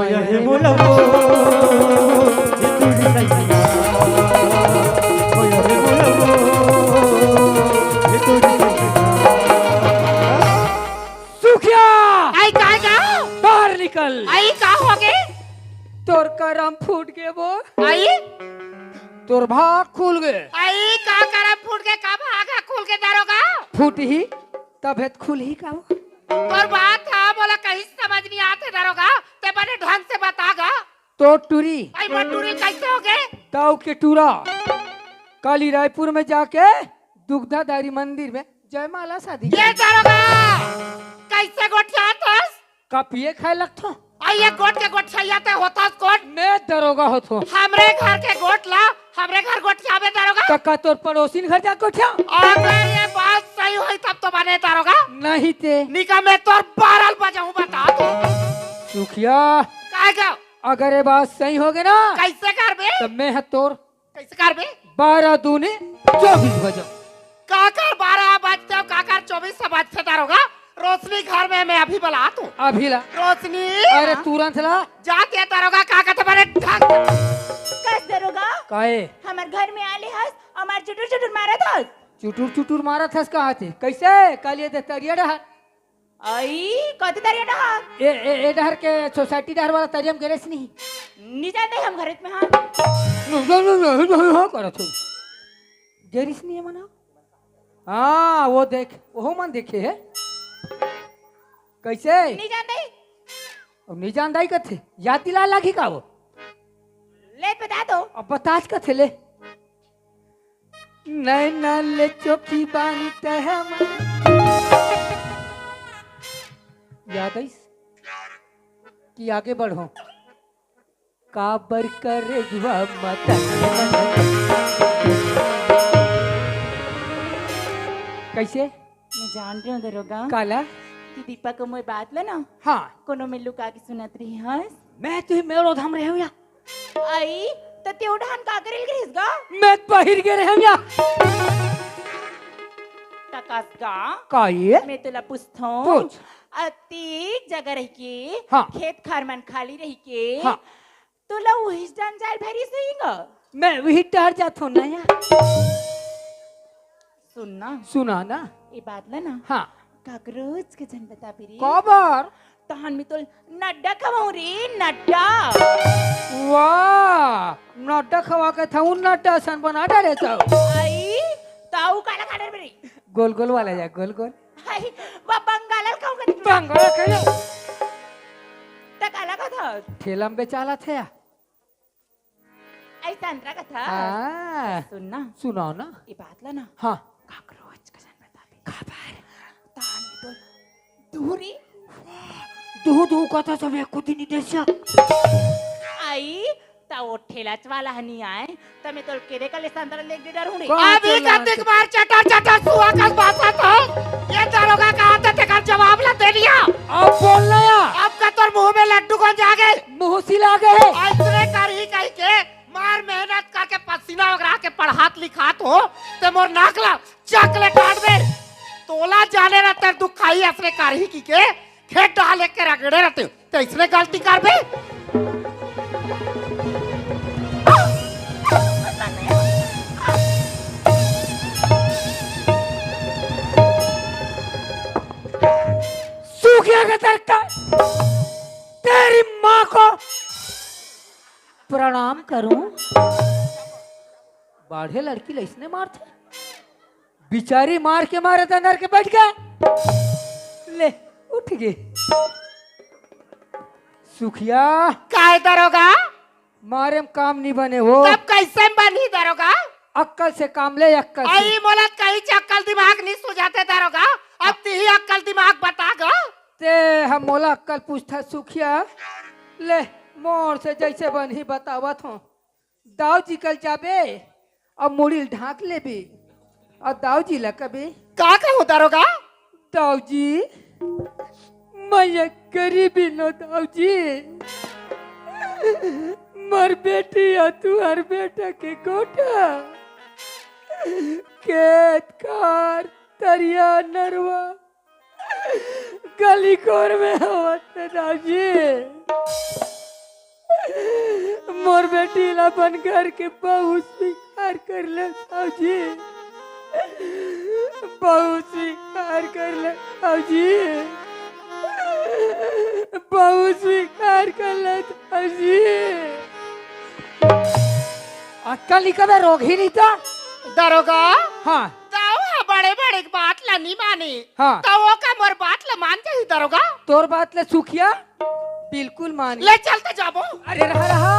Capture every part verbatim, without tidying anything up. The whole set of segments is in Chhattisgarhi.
या हे बोलबो, ये तोरी सैया। ओ या हे बोलबो, ये तोरी सैया। सुखिया! आई काय का? बाहर निकल। आई का होगे? तोर करम फूट गे वो। आई? तोर भाग खुल गे। आई का करम फूट गे, का भाग खुल गे दरोगा? फूटही, तभे त खुलही का वो? तोर बात ह मोला कहीं समझ नहीं आते दरोगा, ते बने ढंग से बता गा। तो टूरी। आई मोर टूरी कैसे होगे? दाऊ के टूरा। काली रायपुर में जाके दुग्धाधारी मंदिर में जयमाला शादी। ये दरोगा, कैसे गोठियात हस? का पिए खाए लगथो? आई ये गोठ के गोठिया ते होतस कोन? मैं दरोगा होथो। हमरे घर के गोठ ला, हमरे घर गोठियाबे दरोगा। त का तोर पड़ोसिन घर जा गोठिया? अगर ये बात सही होई तब तो बने दरोगा। नहीं ते। निका मैं तोर बारल बजाऊं बता तो। सुखिया। काय का? अगर ये बात सही होगे ना, कैसे करबे? त मैं ह तोर कैसे करबे? बारह दूनी चौबीस बजे। काकर बारह बजते हो, काकर चौबीस बजते दरोगा? रोशनी घर में, मैं अभी बुलात हूँ। अभी ला। रोशनी। अरे तुरंत ला। जाते दरोगा, का कहते बड़े ढंग से। कस दरोगा? काहे? हमर घर में आले हस, हमर चुटुर चुटुर मारत हस। चुटुर चुटुर मारत हस कहा थे? कैसे? काली ये दे तरिया डहर। आई, कति तरिया डहर? ए, ए, ए डहर के सोसाइटी डहर वाला तरिया में गिरेस नहीं? नी जानते हम घर में, हाँ। नो, नो, नो, नो, नो, नो, करत हो। गिरेस नहीं है मना? हाँ, वो देख, वो मन देखे है। कैसे? नी जानते। अब नी जानता ही कथे। याद दिला लागी का वो? ले बता दो। अब बतास कथे ले। नैना ले चोखी बानी तहमा। याद आइस कि आगे बढ़ो। काबर करे जुआ मत। कैसे? मैं जान रहे हूँ दरोगा। काला? कि दीपक के मोए बात ला ना। हाँ। कोनो में लुका के सुनत रही हस। मैं तो ही मेरो धाम रहे हूँ या। आई, त तेउ डहन का करेल गिरिस गा? मैं बहिर गे रहेंव या। तकस गा? का ये? मैं तोला पूछथों। पूछ। अति जगह रही के, हाँ। खेत खार मन खाली रही के, हाँ। तोला उहिस डहन जाय भरी सुइंग। मैं उही डहर जाथों ना या। सुन ना। सुना ना। ये बात ला ना। हाँ। काकरोच के झन बता बिरी। काबर? तहन में तो नड्डा खवाऊं रे, नड्डा। वाह, नड्डा खवा के था, उन नड्डा सन बना डाले तो। आई, ताऊ काला खाडर बिरी। गोल गोल वाला या, गोल गोल। आई, वा बंगाल खाऊं के। बंगाल खाऊं। त काला का था? ठेला में बेचाला थे। ऐसा अंतरा का था। हाँ। सुन ना। सुनाओ ना। ये बात ला ना। हाँ। काकरोच का जन बता दे। खबर। तान तो दूरी। दू दू का था सब एक कुछ नहीं देसिया। आई, ता वो ठेला वाला हनी आए, ता मैं तो केरे का ले संतरा लेके डर हूँ रे। अभी का दिख मार चटर चटर सुआ का बासा था। ये दरोगा कहा था तेरा जवाब ला दे दिया। अब बोल ना या। अब का तोर मुंह में लड्डू कौन जागे? मुंह सिला गए। इतने कर ही कही के मार मेहनत करके पसीना वगैरह के पढ़ात लिखात हो, ते मोर नाक ला चकले काट दे। तोला जाने रहते दुखाई असने कारही की के खेत डाले के रगड़े रहते, ते इसने गलती कर बे। सूखिया का तरका, तेरी माँ को प्रणाम करूं? बाढ़े लड़की ल अइसने मारथे। बिचारी मार के मारे त अंदर के बैठ गया। ले, उठ गे। सुखिया। काय दरोगा? मारे म काम नहीं बने हो। तब कैसे बनही दरोगा? अक्कल से काम ले, अक्कल से। आई मोला कहीं च अक्कल दिमाग नहीं सुझाते दरोगा। अब तिही अक्कल दिमाग बता गा। ते हम मोला अक्कल पूछता सुखिया। ले, मोर से जैसे बनही बतावत हो। दाऊ जी कल जाबे, अब मुड़ी ल ढांक लेबे, अउ दाऊ जी ला कबे। का कहूं दरोगा? दाऊ जी, मैं एक गरीबी नो दाऊ जी, मोर बेटी अउ तुहर बेटा के गोठा, खेत खार, तरिया नरवा, गली खोर में होवत हे दाऊ जी। मोर बेटी ला अपन घर के बहू स्वीकार कर ले दाऊ जी, बहू स्वीकार कर ले दाऊ जी, बहू स्वीकार कर ले दाऊ जी। अक्कल निकल रोग ही नहीं था। दरोगा, हाँ। दाऊ ह बड़े बड़े बात ला नहीं माने। हाँ। त वो का मोर बात ला मान जाही दरोगा? तोर बात ले सुखिया बिल्कुल माने। ले चल त जाबो। अरे रहा रहा,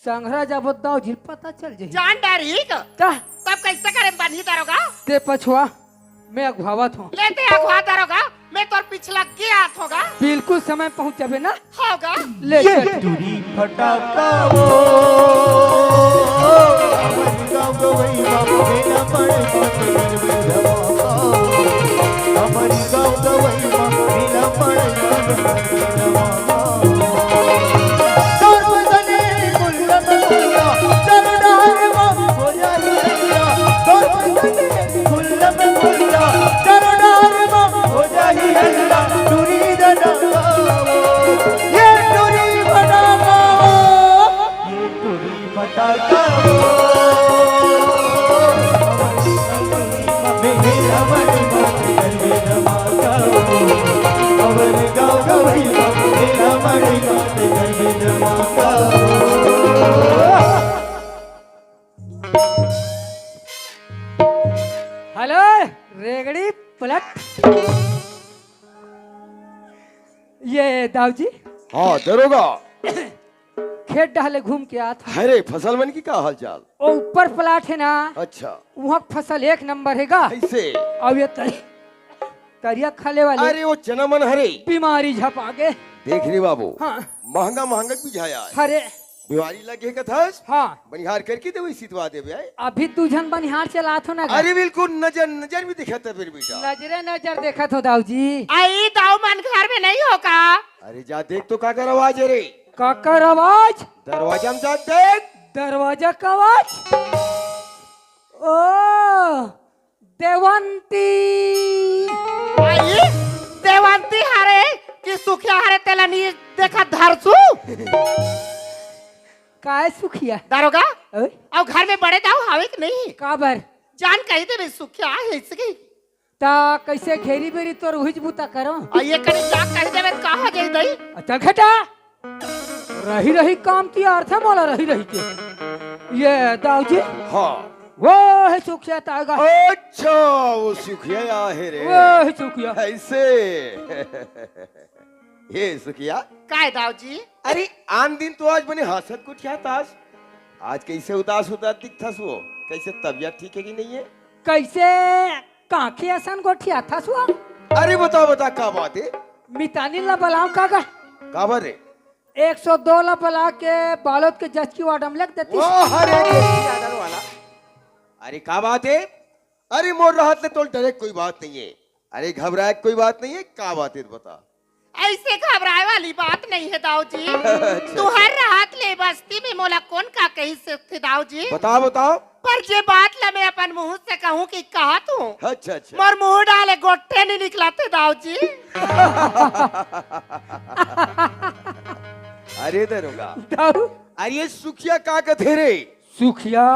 संघरा जाबो दाऊ जी पता चल जाही। जान डरही ग। त तब कैसे करे बनही दरोगा? ते पछुआ, मैं अगुवावत हों। ले ते अगुवा दरोगा, मैं तोर पिछला के आत हों गा। बिल्कुल समय पहुंच जाबे ना। होगा। ले ये चल। टूरी फटाका वो, हमर गाँव गवई मा मेला पड़े मा तेकर में धमाका वो। हमर गाँव गवई मा मेला पड़े मा तेकर में धमाका वो। तोर बदने गुल्लम गुल्ला, चरडार मा हो जाई हल्ला। तोर बदने गुल्लम गुल्ला, चरडार मा हो जाई हल्ला। टूरी फटाका वो, ये टूरी फटाका वो, ये टूरी फटाका वो। मेरे हमर बात कर दे धमाका वो, हमर गाँव गवई मेरे हमर बात कर दे धमाका वो। हेलो, रेगड़ी पलट। ये दाऊ जी। हाँ दरोगा। खेत डहले घूम के आत हँव। अरे फसल मन की का हाल चाल? ओ ऊपर प्लाट हे ना। अच्छा। उहाँ फसल एक नंबर हे गा। कैसे? अउ ये तरी-, तरिया खाले वाली। अरे वो चना मन हरे। बीमारी झपा गे। देख रे बाबू। हाँ। महंगा महंगा बिझाया हे। हरे। बीमारी लगे कथस? हाँ। बनिहार करके देवई सितवा देबे आय। अभी दू झन बनिहार चलात हों ना गा। अरे बिल्कुल नजर नजर में दिखत हे फिर बेटा। नजरे नजर देखत हों दाऊ जी। आई दाऊ मन घर में नहीं हो का? अरे जा देख तो काकर आवाज हे रे। काकर आवाज? दरवाजा में जा देख। दरवाजा का आवाज? ओ, देवंती। आई, देवंती हरे कि सुखिया हरे तेला नी देखा धरसू? काय सुखिया? दरोगा, ओए? अउ घर में बड़े दाऊ हवे कि नहीं? काबर? जान कही देबे सुखिया हे इसकी। त कैसे घेरी बेरी तोर उहिच बूता करो। आ ये कनी जा कही देबे त का हो जाई दई? अच्छा घटा। रही रही काम की अर्थ हे मोला रही रही के। ये दाऊ जी। हाँ। वो हे सुखिया तागा। अच्छा, वो सुखिया आहे रे। वो हे सुखिया। ऐसे। हे सुखिया। काय दाऊ जी? अरे आन दिन तो आज बने हँसत गोठियाथस, आज कैसे उदास उदास दिखथस वो? कैसे तबियत ठीक हे कि नहीं हे? कैसे कांखी असन गोठियाथस वो? अरे बता बता का बात हे? मितानिन ला बलाव का गा? काबर रे? एक सौ दो ला बला के बालोद के जचकी वार्ड में लिख देती। वाह रे, जचकी वार्ड वाला। अरे का बात हे? अरे मोर रहत ले तोला डरे कोई बात नहीं हे। अरे घबराए कोई बात नहीं हे, का बात हे त बता। ऐसे घबराए वाली बात नहीं हे दाऊ जी। अच्छा। तुहर रहत ले बस्ती में मोला कोन का कही सकथे दाऊ जी? बताओ बताओ। पर जे बात ला मैं अपन मुँह से कहूँ कि कहत हूँ। अच्छा अच्छा। मोर मुँह डाले गोठे नहीं निकलथे दाऊ जी। अरे दरोगा। दाऊ। अरे ये सुखिया का कथे रे? सुखिया?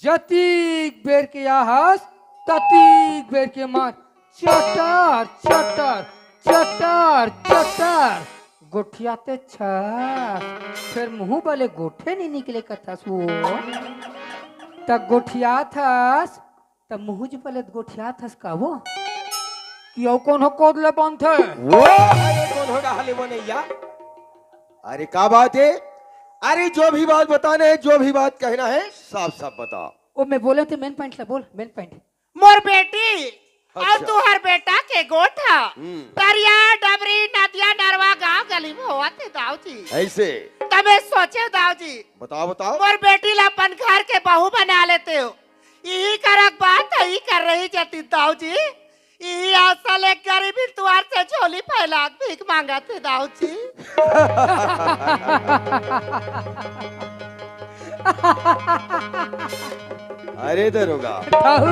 जतिक बेर के आहस, ततिक बेर के मार। चटर, चटर, चटर, चटर। गोठियाते छस, फेर मुँह बले गोठे नी निकले कथस वो। त गोठियाथस, त मुँह बले गोठियाथस का वो? कि अउ कोनो कोद ले बनथे? वो अरे कोनो डाहले बनैया। अरे का बात हे? अरे जो भी बात बताना हे, जो भी बात कहना हे, साफ साफ बताओ। ओ मैं बोले थे main point ला बोल, main point। मोर बेटी अउ अच्छा। तुहर बेटा के गोठ ह। हम्म। तरिया, डबरी, नदिया, नरवा, गांव गली में होवत हे दाऊ जी। ऐसे? त मैं सोचे दाऊ जी। बताओ, बताओ। मोर बेटी ला अपन घर के बहू बना लेते हो। इही करक बात ह, इही कर रही जती दाऊ जी। इही आशा ले गरीबी दुआर से झोली फैला के भीख मांगत हे दाऊ जी। अरे दरोगा, दाऊ।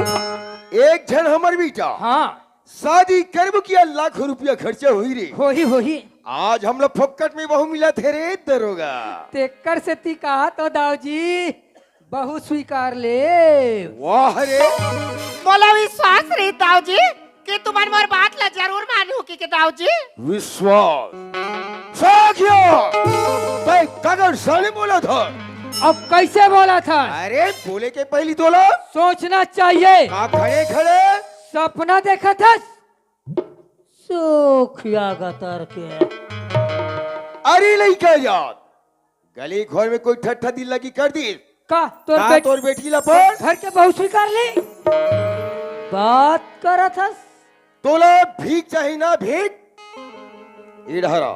एक झन हमर बेटा हाँ। शादी करबो किया, लाखों रुपया खर्चा होही रे। होही, होही। आज हमला फोकट में बहू मिलत हे रे दरोगा। तेकर सेती कहा तो दाऊ जी, बहू स्वीकार ले। वाह रे। मोला विश्वास रे दाऊ जी कि तुमन मोर बात ला जरूर मानहू कि के दाऊ जी। विश्वास? साखिया, तैं काकर साने बोलत हस? अब कैसे बोलत हस? अरे, बोले के पहिली तोला सोचना चाहिए। का खड़े खड़े सपना देखत हस? सुखिया गतर के। अरे लइका जात, गली घोर में कोई ठट्ठा दिल लगी कर दिस। का तोर का बेट-, तोर बेटी ला पर? घर के बहू स्वीकार ले। बात करत हस? तोला भीख चाही ना भीख? इधर आ।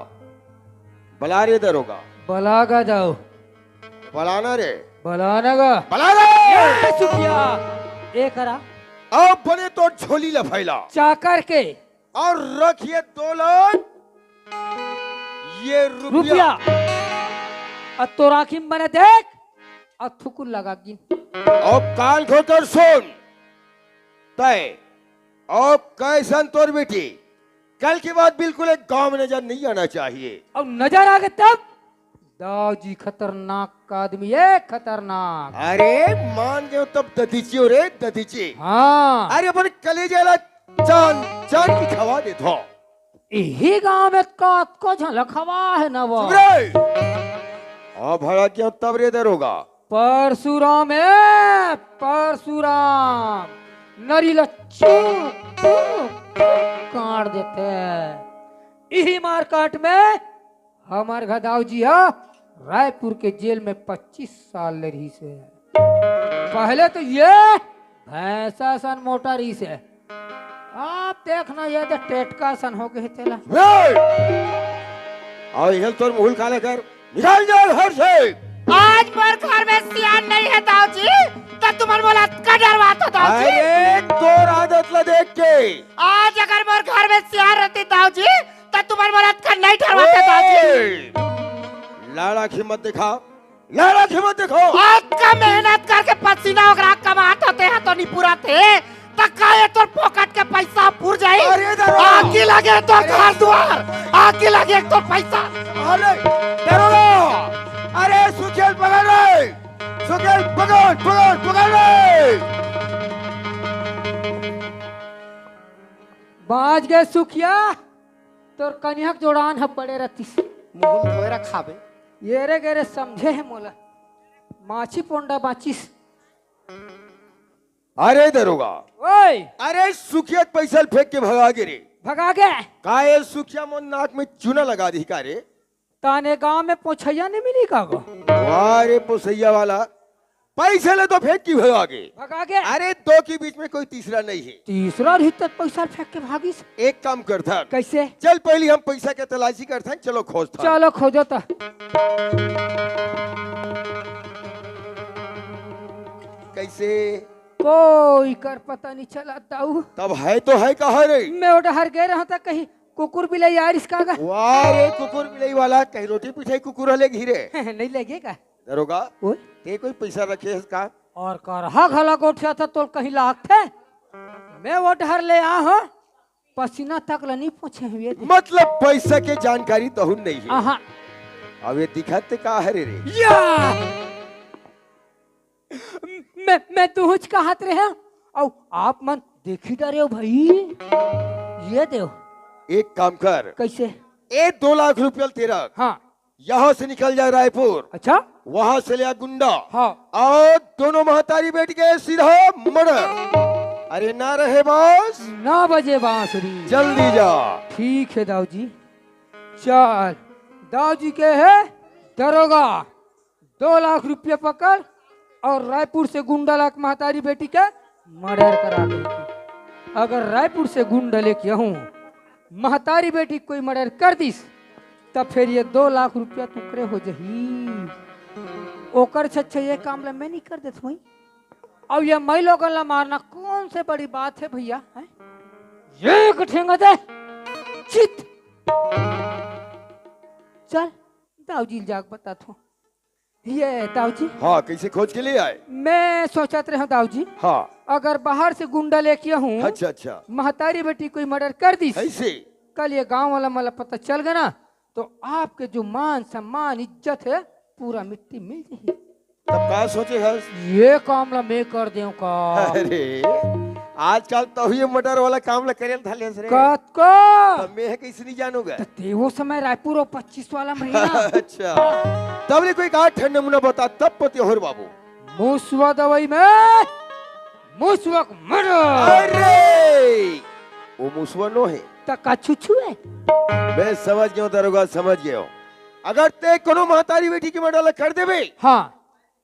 बला रे दरोगा। बला गा दाऊ। बलाना रे। बलाना गा। बला रे। ए, सुखिया। ए करा। अब बने तो झोली ला फैला। चाकर के। और रखिए दो लाख ये रुपया। रुपया। अब तोर आँखी में बने देख, अब थुकुर लगा गिन। अब कान खोलकर सुन, तय, अब कैसन तोर बेटी, कल के बाद बिल्कुल एक गांव में नजर नहीं आना चाहिए। अब नजर आ गए तब? दाऊ जी खतरनाक आदमी है, खतरनाक। अरे मान गयो तब ददीची हो रे ददीची। हाँ। अरे अपन कलेजा ला चान चान की खवा देत हो। इही गांव में कतको झलकवा है ना वो। चुप रे। अब भड़क गयो तब रे दरोगा। परशुराम है, परशुराम। नरी ला चुप, चुप, चुप काट देते। इही मारकाट में हमर घदाव जी ह रायपुर के जेल में पच्चीस साल ले रहिस हे। पहले तो ये भैंसा सन मोटा रहिस हे, अब देखना ये तो टेटका सन हो गए तेला। ए! अउ इहल तोर मुहुल काला कर, निकल जा घर से। आज मोर घर में सियान नहीं है दाऊ जी, त तुमन मोला का डरवात हो दाऊ जी? अरे तोर आदत ला देख के। आज अगर मोर घर में सियान रहती दाऊ जी, त तुमन मोला अतका नहीं डरवाते दाऊ जी। ए! लाड़ा की मत दिखा, लाड़ा की मत दिखो। अतका मेहनत करके पसीना ओकरा कमात होते हैं तो नहीं पूरा थे, त का ये तोर फोकट के पैसा पुर जाई? अरे दरोगा। आगी लगे तोर अरे। घर दुआर, आगी लगे तोर पैसा। अरे दरोगा, अरे सुखेल पकड़ रे, सुखेल पकड़, पकड़, पकड़ रे। बाज गए सुखिया। तोर कनिहा के जोड़ान ह पड़े रहतिस। मुहुल धोए रखाबे। ये रे गेरे समझे हे मोला। माछी पोंडा बाचिस। अरे दरोगा। ओए। अरे सुखिया के पैसा ल फेंक के भगा गे रे। भगा गे? का ये सुखिया मोर नाक में चूना लगा दी का रे? ताने गांव में पोछैया नहीं मिली का गो? वाह रे पोछैया वाला, पैसे ले तो फेंक की भगा गे। भगा गे? अरे दो के बीच में कोई तीसरा नहीं है। तीसरा रही तो पैसा फेंक के भागिस। एक काम करथन। कैसे? चल पहली हम पैसा के तलाशी करथन, चलो खोजथन। चलो खोजो तो। कैसे? कोई कर पता नहीं चला दाऊ। तब है तो है कहाँ रे? मैं ओ डहर गए रहा था कहीं कुकुर बिलाई आ रिस का गा? वाह रे कुकुर बिलाई वाला, कहीं रोटी पिठाई कुकुर ले घिरे। नहीं लगे का? दरोगा, ओए? ते कोई पैसा रखे हस का? और करहा घला गोठिया था तोल कहीं लागथे? मैं वो डहर ले आ हूँ, पसीना तक ल नहीं पोछे हुए थे। मतलब पैसा के जानकारी तहु नहीं है। आहा। अब ये दिखत का हरे रे? या! मैं, मैं तुहुच कहत रहे, अउ आप मन देखी डरे हो भाई। ये देव। एक काम कर। कैसे? ए दो लाख रुपया तेरा। हाँ। यहाँ से निकल जाए रायपुर। अच्छा। वहाँ से ले आ गुंडा। हाँ। और दोनों महतारी बेटी के सीधा मर्डर। अरे ना रहे बांस। ना बजे बांसुरी। जल्दी जा। ठीक है दाऊ जी। चल। दाऊ जी के है दरोगा। दो लाख रुपया पकड़ और रायपुर से गुंडा लाके महतारी बेटी के मर्डर करा दे। अगर रायपुर से गुंडा लेके आहूं, महतारी बेटी कोई मर्डर कर दिस, तब फिर ये दो लाख रुपया तुकरे हो जही। ओकर छच्छा ये काम ला मैं नहीं कर देत हुई। अब ये मई लोगन ला मारना कौन से बड़ी बात है भैया, हैं? ये एक ठेंगा दे, चित। चल, दाऊ जी ल जाके बतात हूँ। ये दाऊ जी। हाँ, कैसे खोज के ले आए? मैं सोचत रहे हूँ दाऊ जी। हाँ। अगर बाहर से गुंडा लेके आहूं, अच्छा, अच्छा। महतारी बेटी कोई मर्डर कर दिस, ऐसे? कल ये गांव वाला मला पता चल गया ना, तो आपके जो मान सम्मान इज्जत हे, पूरा मिट्टी मिल जाही। तब का सोचे हस? ये काम ला मैं कर देव का? अरे, आजकल तो ये मटर वाला काम ला करे धर लेस रे। कतको? तब मैं हे कइसे नहीं जानूंगा? त ते वो समय रायपुर और पच्चीस वाला में रही ना। अच्छा, तब ले कोई का ठंड नमूना बता, तब पति होर बाबू। मुसवा दवाई में मुसवा के मरो। अरे, वो मुसवा नो हे। त का छुछू हे? मैं समझ गया हूँ दरोगा, समझ गया हूँ। अगर ते कोनो महतारी बेटी के मटर ला कर देबे, हाँ।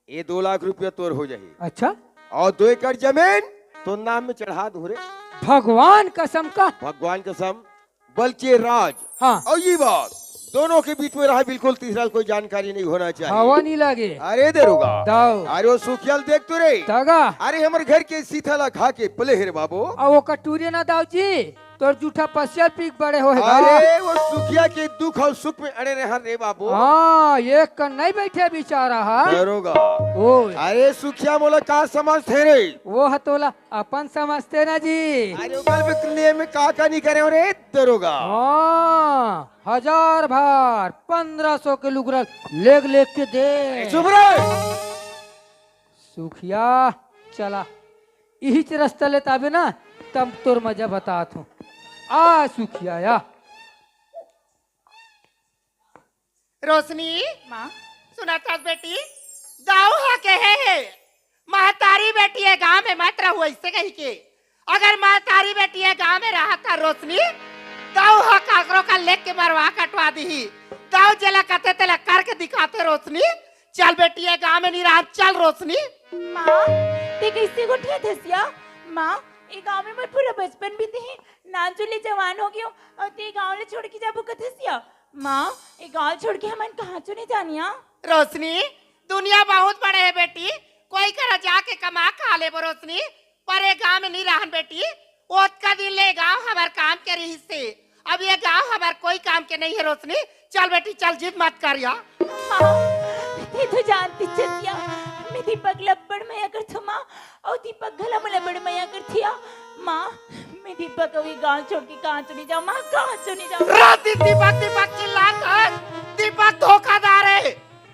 ये दो लाख रुपया तोर हो जाही। अच्छा। और दो एकड़ जमीन तो नाम में चढ़ा दूं रे। भगवान कसम का। भगवान कसम, बल्कि राज हाँ। और ये बात दोनों के बीच में रहा, बिल्कुल तीसरा कोई जानकारी नहीं होना चाहिए। हवा नहीं लगे। अरे दरोगा, दाऊ। अरे वो सुखिया ल देख तो रे। तगा। अरे हमर घर के सीथा ला खा के पले हे रे बाबू। अब वो कटूरे ना दाऊ जी, तोर जूठा पसिया पी के बड़े हो हे गा। अरे वो सुखिया के दुख और सुख में अड़े रहा रे बाबू। हाँ, एक कन नहीं बैठे बेचारा हा। दरोगा, ओ, अरे सुखिया मोला का समझथे रे? वो ह तोला अपन समझथे ना जी। अरे ओकर बिकले में का का नहीं करे रे दरोगा? हाँ, हजार भार पन्द्रह सौ के लुगरा लेग लेग के दे। चुप रे। सुखिया, चला इहीच रस्ता ले ताबे ना, तब तोर मजा बतात हूँ। आ सुखिया या। रोशनी, माँ। सुनत हस बेटी? दाऊ हा कहे हे, महतारी बेटी ये गांव में मत रहू, ऐसे कही के। अगर महतारी बेटी ये गांव में रहत हा रोशनी, दाऊ हा काकरो का लेग के मरवा कटवा दीही। दाऊ जेला कथे तेला करके दिखाथे रोशनी। चल बेटी, ये गांव में नहीं रहा, चल रोशनी। माँ, ते कैसे गोठियाथस या? माँ, ये गांव में मोर पूरा बचपन बीते हे, नानचुन ले जवान हो गयो, और ते गांव ले छोड़ के जाबो कथस या? माँ, ये गांव छोड़ के हमन कहाँ चुने जानिया? रोशनी, दुनिया बहुत बड़े हे बेटी, कोई करा जाके कमा खा लेबो रोशनी, पर ये गांव में नहीं रहन बेटी। ओतका दिन ले गांव हमार काम के रहिस हे, अब ये गांव हमार कोई काम के नहीं हे रोशनी। चल बेटी चल, जिद मत करिया। माँ, ते तो जानती चसिया, मैं दीपक ला बड़ मया करथों माँ, और दीपक घला मोला बड़ मया करथे या। माँ, मैं दीपक अउ ये गांव छोड़ के कहाँ चुने जाऊँ माँ, कहाँ चुने जाऊँ? रात दिन दीपक दीपक चिल्लात हस, दीपक धोखादार हे।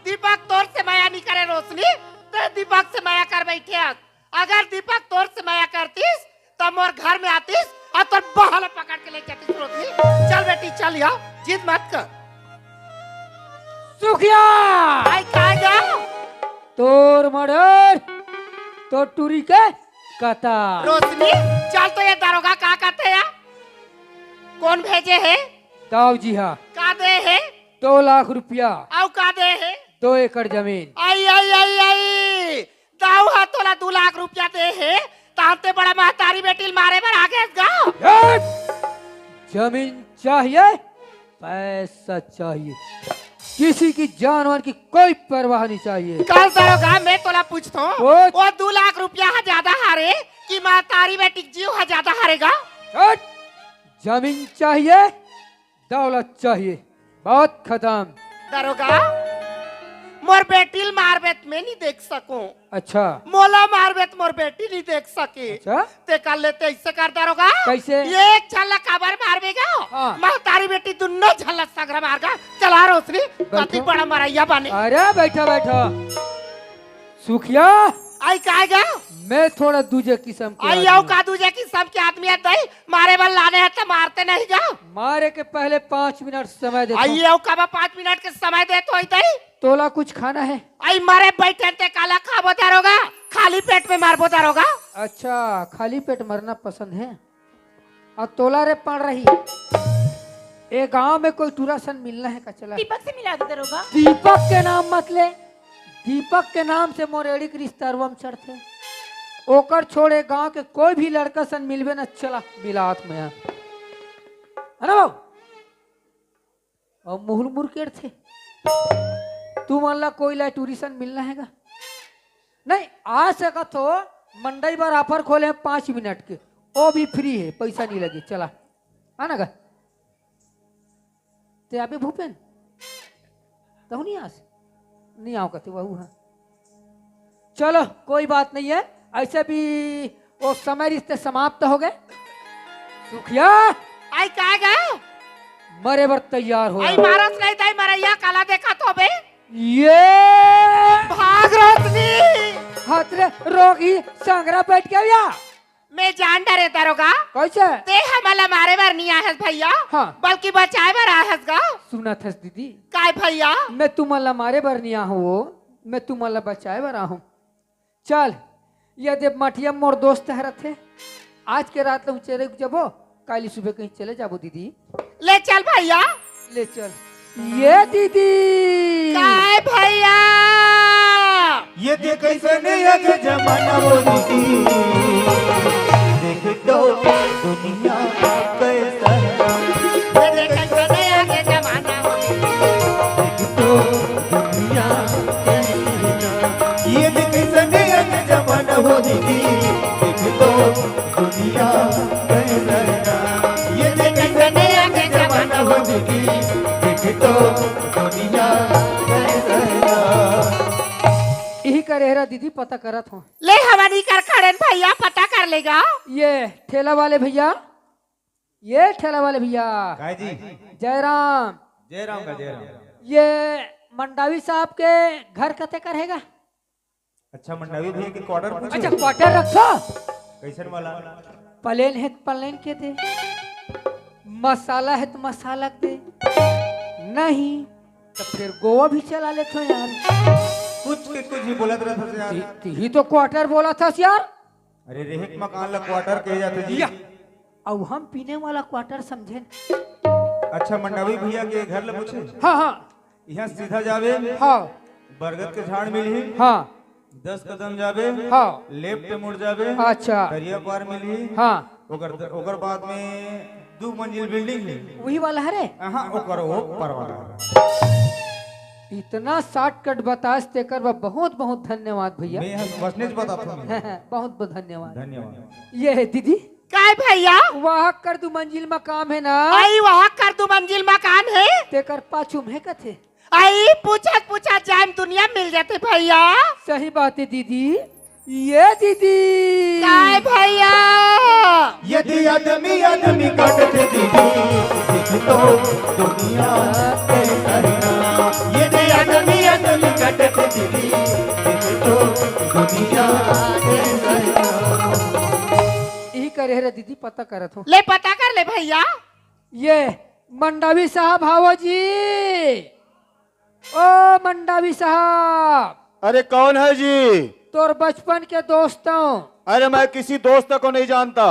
दीपक तोर से मया नहीं करे रोशनी, ते दीपक से मया कर बैठे हस। अगर दीपक तोर से मया करतिस त मोर घर में आतिस और तोर बाह ला पकड़ के ले जातिस रोशनी। चल बेटी चल या, जिद मत कर। सुखिया, आई का गा? तोर मर्डर, तोर टूरी के कता। रोशनी, चल तो ये दरोगा का कथे या? कौन भेजे हे? दाऊ जी हा। का दे हे? दो लाख रुपया। अउ का दे हे? दो एकड़ जमीन। आई आई आई आई, दाऊ हा तोला दू लाख रुपया दे हे, तहां ते बड़ा महतारी बेटी ल मारे बर आ गेस गा। हट! जमीन चाहिए, पैसा चाहिए, किसी की जान मान की कोई परवाह नहीं चाहिए। कल दरोगा मैं तोला पूछथों, पूछ। वो दू लाख रुपया हा ज्यादा हारे कि महतारी बेटी के जीव हा ज्यादा हारे गा? हट! जमीन चाहिए, दौलत चाहिए, बात खत्म। दरोगा, मोर बेटी ल मारबे त मैं नहीं देख सकूं। अच्छा। मोला मारबे त मोर बेटी नहीं देख सके। अच्छा। ते कर लेते ऐसे कर दरोगा। कैसे? एक झन ला काबर मारबे गा? हाँ। महतारी बेटी दुन्नो झन ला सगरा मार गा। चला रोशनी, कति बड़ा मरैया बने। अरे बैठा बैठा। सुखिया, आई का गा? मैं थोड़ा दूजे किस्म के आई आदमी आओ हूँ। का दूजे किस्म के आदमी है दई, मारे वाला लाने हैं तो मारते नहीं गा। मारे के पहले पाँच मिनट समय दे। आई आओ का बा पाँच मिनट के समय दे तो दई। तोला कुछ खाना है? आई मरे बैठे ते काला खाबो दरोगा, खाली पेट में मारबो दरोगा। अच्छा, खाली पेट मरना पसंद है? और तोला रे पड़ रही, ए गांव में कोई टूरा सन मिलना है का? चला। दीपक से मिला दे दरोगा। दीपक के नाम मत ले, दीपक के नाम से मोर एड़ी के रिश्ता रुआ में चढ़थे। ओकर छोड़े गांव के कोई भी लड़का सन मिलबे न, चला मिलात में आ। है ना बाबू? और मुहुर मुर केड़थे। तू मन ला कोई ला टूरी सन मिलना है का? नहीं, आ सकत हो, मंडई बर offer खोले हैं पाँच मिनट के, वो भी free है, पैसा नहीं लगे। चला, आना का? ते आबे भूपेन? तहु नहीं आस? नहीं आओ कहते वहू है। चलो, कोई बात नहीं है, ऐसे भी वो समय रिश्ते समाप्त हो गए। सुखिया, आई का गा? मरे बर तैयार हो। आई मारस नहीं तई मरैया काला देखत होबे। ये भाग रोशनी। हतरे रोगी संगरा बैठ गया या। मैं जान डरे दरोगा। कैसे? ते हमला मारे बर नहीं आहस भैया। हाँ। बल्कि बचाए बर आहस गा। सुनत हस दीदी, काय भैया? मैं तुमला मारे बर नहीं आहूँ, मैं तुमला बचाए बर आहूँ। चल, ये दे मठिया मोर दोस्त हरत हे, आज के रात ल उचेरे जबो, काली सुबह कहीं चले जाबो दीदी। ले चल भैया। ले चल। ये दीदी। काय भैया? ये दे कैसन अगे जमाना हो दीदी, देख तो दुनिया कैसन। ये देख कैसन अगे जमाना हो। देख तो दुनिया कैसन। ये दे कैसन अगे जमाना हो दीदी, देख तो दुनिया कैसन। ये दे कैसन अगे जमाना हो दीदी, देख तो दुनिया कैसन। यही करे हरा दीदी, पता करत हो। ले हमन इकर खड़ेन भैया, पता कर लेगा। ये ठेला वाले भैया, ये ठेला वाले भैया, काय जी? जयराम, जय राम का जय राम। ये मंडावी साहब के घर कते कर हेगा? अच्छा, मंडावी भैया के क्वार्टर पूछे? अच्छा, क्वार्टर रखो। कैसन वाला? प्लेन है तो प्लेन के दे, मसाला है तो मसाला के दे, नहीं तो फिर गोवा भी चला लेते हो यार। कुछ के कुछ ही बोलत रहत हस यार। ती, ती ही तो क्वार्टर बोला था यार। अरे, रेहे के मकान ला क्वार्टर कहे जाथे जी। या, अब हम पीने वाला क्वार्टर समझे न। अच्छा, मंडावी भैया के घर ला पूछे? हाँ, हाँ, यहाँ सीधा जाबे, हाँ, बरगद के झाड़ मिलही, हाँ, दस कदम जाबे, हाँ। लेफ्ट मुड़ जाबे, अच्छा। दरिया पार मिलही, हाँ, ओकर ओकर बाद में दू मंजिल बिल्डिंग है। वही वाला है रे। हाँ, ओकर वो पर वाला। इतना शॉर्टकट बतास तेकर बा, बहुत बहुत धन्यवाद भैया। मैं यहाँ वसनेच बताता हूँ। बहुत बहुत धन्यवाद। धन्यवाद। ये है दीदी, काय भैया? वहाँ कर दू मंजिल मकान है ना, आई वहाँ कर दू मंजिल मकान है। तेकर पाछू में कथे। आई पूछत पूछत जाए में दुनिया मिल जाते भैया। सही बात है दीदी। ये दीदी, काय भैया? यदि आदमी आदमी काटत दीदी, देख तो दुनिया कैसन। यदि आदमी आदमी काटत दीदी, देख तो दुनिया कैसन। यही करे रे दीदी, पता करत हो। ले पता कर ले भैया। ये मंडावी साहब हावो जी, ओ मंडावी साहब। अरे कौन है जी? तोर बचपन के दोस्तों। अरे मैं किसी दोस्त को नहीं जानता।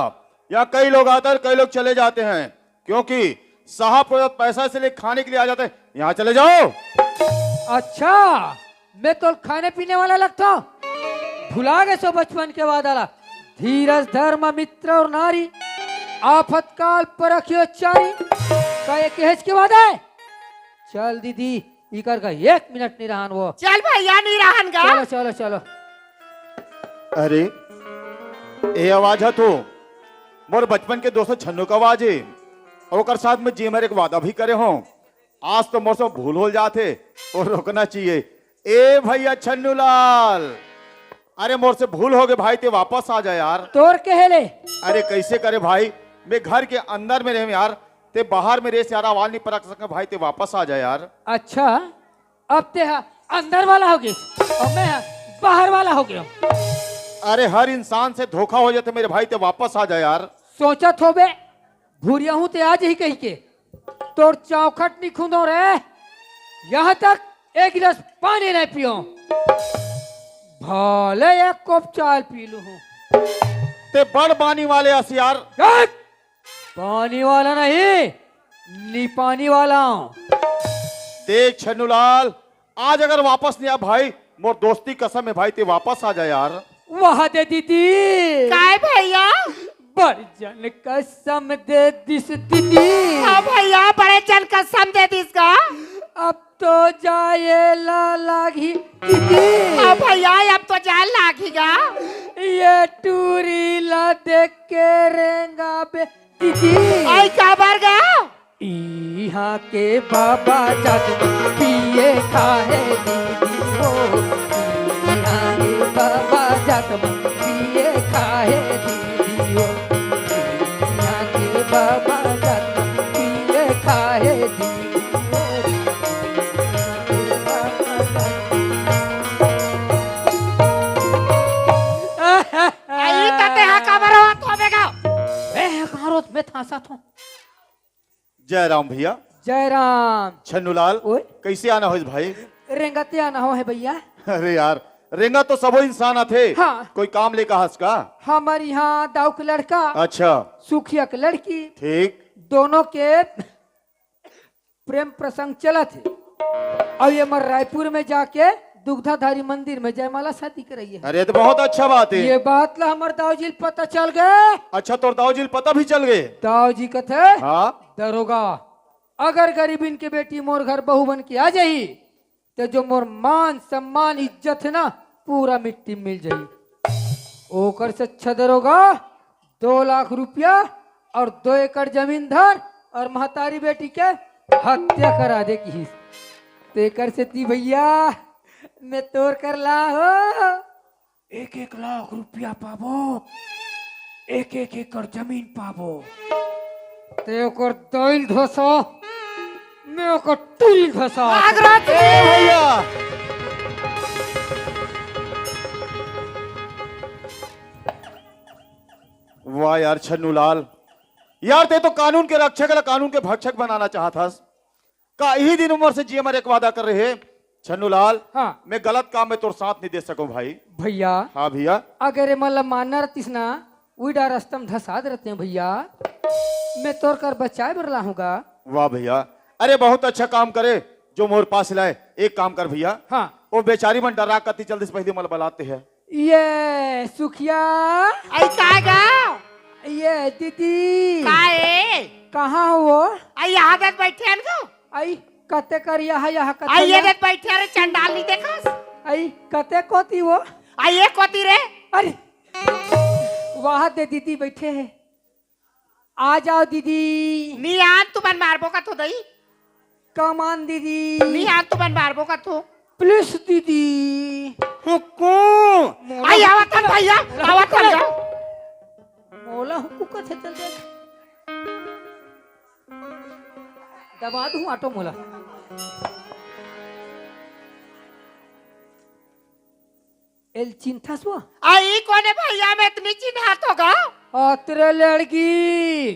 यहाँ कई लोग आते हैं और कई लोग चले जाते हैं, क्योंकि साहब को पैसा इसलिए खाने के लिए आ जाते हैं। यहाँ चले जाओ। अच्छा, मैं तो खाने पीने वाला लगता हूँ। भुला गए सो बचपन के वादा ला। धीरज धर्म मित्र और नारी, आफत काल परखियो चारी। का ये कहेज के वादा है? चल दीदी, इकर का एक मिनट नहीं रहन वो। चल भैया, नहीं रहन गा। चलो चलो चलो। अरे, ए आवाज है तो मोर बचपन के दोस्त छन्नू का आवाज है। और ओकर साथ में जी मैं एक वादा भी करे हूँ। आज तो मोर से भूल हो जाते और रुकना चाहिए। ए भैया छन्नू लाल, अरे मोर से भूल हो गए भाई, ते वापस आ जा यार। तोर कहे ले। अरे कैसे करे भाई, मैं घर के अंदर में रहे यार, ते बाहर में रहे यार, आवाज नहीं परख सके भाई, ते वापस आ जा यार। अच्छा, अब ते हा अंदर वाला हो गए और मैं हा बाहर वाला हो गया। अरे हर इंसान से धोखा हो जाते मेरे भाई, ते वापस आ जा यार। सोचत होबे भूरिया हूँ ते आज ही कही के तोर चौखट नहीं खुंदो रे, यहाँ तक एक गिलास पानी नहीं पियो, भले एक कप चाय पी लू हूँ। ते बड़ पानी वाले अस यार। देख, पानी वाला नहीं, नी पानी वाला हूँ। देख छन्नूलाल, आज अगर वापस नहीं आ भाई, मोर दोस्ती कसम है भाई, ते वापस आ जा यार। वाह दे दीदी। काय भैया? बड़ जन कसम दे दिस दीदी। हाँ भैया, बड़े जन कसम दे दिस गा। अब तो जाए ला लागी दीदी। हाँ भैया, अब तो जाए लागी गा। ये टूरी ला देख के रेंगा बे दीदी। आई काबर गा? इहाँ के बाबा जात पिए खाए दीदी हो। इहाँ के बाबा जात पिए खाए दीदी हो। इहाँ के बाबा जात पिए खाए मैं थांसा थो। जय राम भैया। जय राम। छन्नूलाल, ओए। कैसे आना होइस भाई? रेंगते आना हो है भैया। अरे यार, रेंगा तो सबो इंसान आथे। हाँ। कोई काम लेके आस का? हमर यहाँ दाऊ के लड़का, अच्छा। सुखिया के लड़की, ठीक। दोनों के प्रेम प्रसंग चलत हे। अब ये मर रायपुर में जाके दुग्धाधारी मंदिर में जयमाला शादी कराई है। अरे, तो बहुत अच्छा बात है। ये बात ला हमर दाऊ जी ल पता चल गए। अच्छा, तोर दाऊ जी ल पता भी चल गए? दाऊ जी कथे, हाँ। दरोगा, अगर गरीबिन के बेटी मोर घर बहू बन के आ जाही, तो जो मोर मान सम्मान इज्जत है ना, पूरा मिट्टी में मिल जाही। ओकर से अच्छा दरोगा, दो लाख रुपया और दो एकड़ जमीन धर और महतारी बेटी के हत्या करा दे किहिस। तेकर सेती भैया, मैं तोर कर ला हो, एक एक लाख रुपया पाबो, एक एक एकड़ जमीन पाबो। ते ओकर दाई ल धसा, मैं ओकर टूरी ल धसा। आगरा ए भैया। वाह यार छन्नूलाल, यार ते तो कानून के रक्षक ला कानून के भक्षक बनाना चाहत हस। का इही दिन उम्र से जिए मरे के वादा कर रहे छन्नूलाल? हाँ। मैं गलत काम में तोर साथ नहीं दे सकूं भाई। भैया। हाँ भैया। अगर ये मन ला मानना रहतिस ना, उही डार रस्ता में धसा दे रहते हैं भैया। मैं तोर कर बचाए बर लाहूंगा। वाह भैया, अरे बहुत अच्छा काम करे जो मोर पास लाए। एक काम कर भैया, हाँ। वो बेचारी मन डरा कती चल दिस, पहले मोला बलाते हैं। ये सुखिया। आई का गा? ये दीदी। का ए? कहाँ हो वो? आई यहाँ दे बैठे हैं तो। आई कते कर यहाँ, यहाँ कते आई ये यहाँ? दे बैठे रे चंडाल नहीं देखस? आई कते कोती वो? आई ये कोती रे? अरे वाह दे दीदी बैठे हैं। आ जाओ दीदी। नी आन तुमन मारबो का तो दई। कमान दीदी। नी आन तुमन मारबो का तो। प्लीज दीदी। हुक्कू। मोला आई हुक्कू आवत हन का-, भैया, आवत हन गा। मोला हुक्कू का थे चल दे। दबा दूं ऑटो मोला। एल चिंथस वो? आई कोने भैया, मैं इतनी चिन्हात होगा? अतरे लड़की,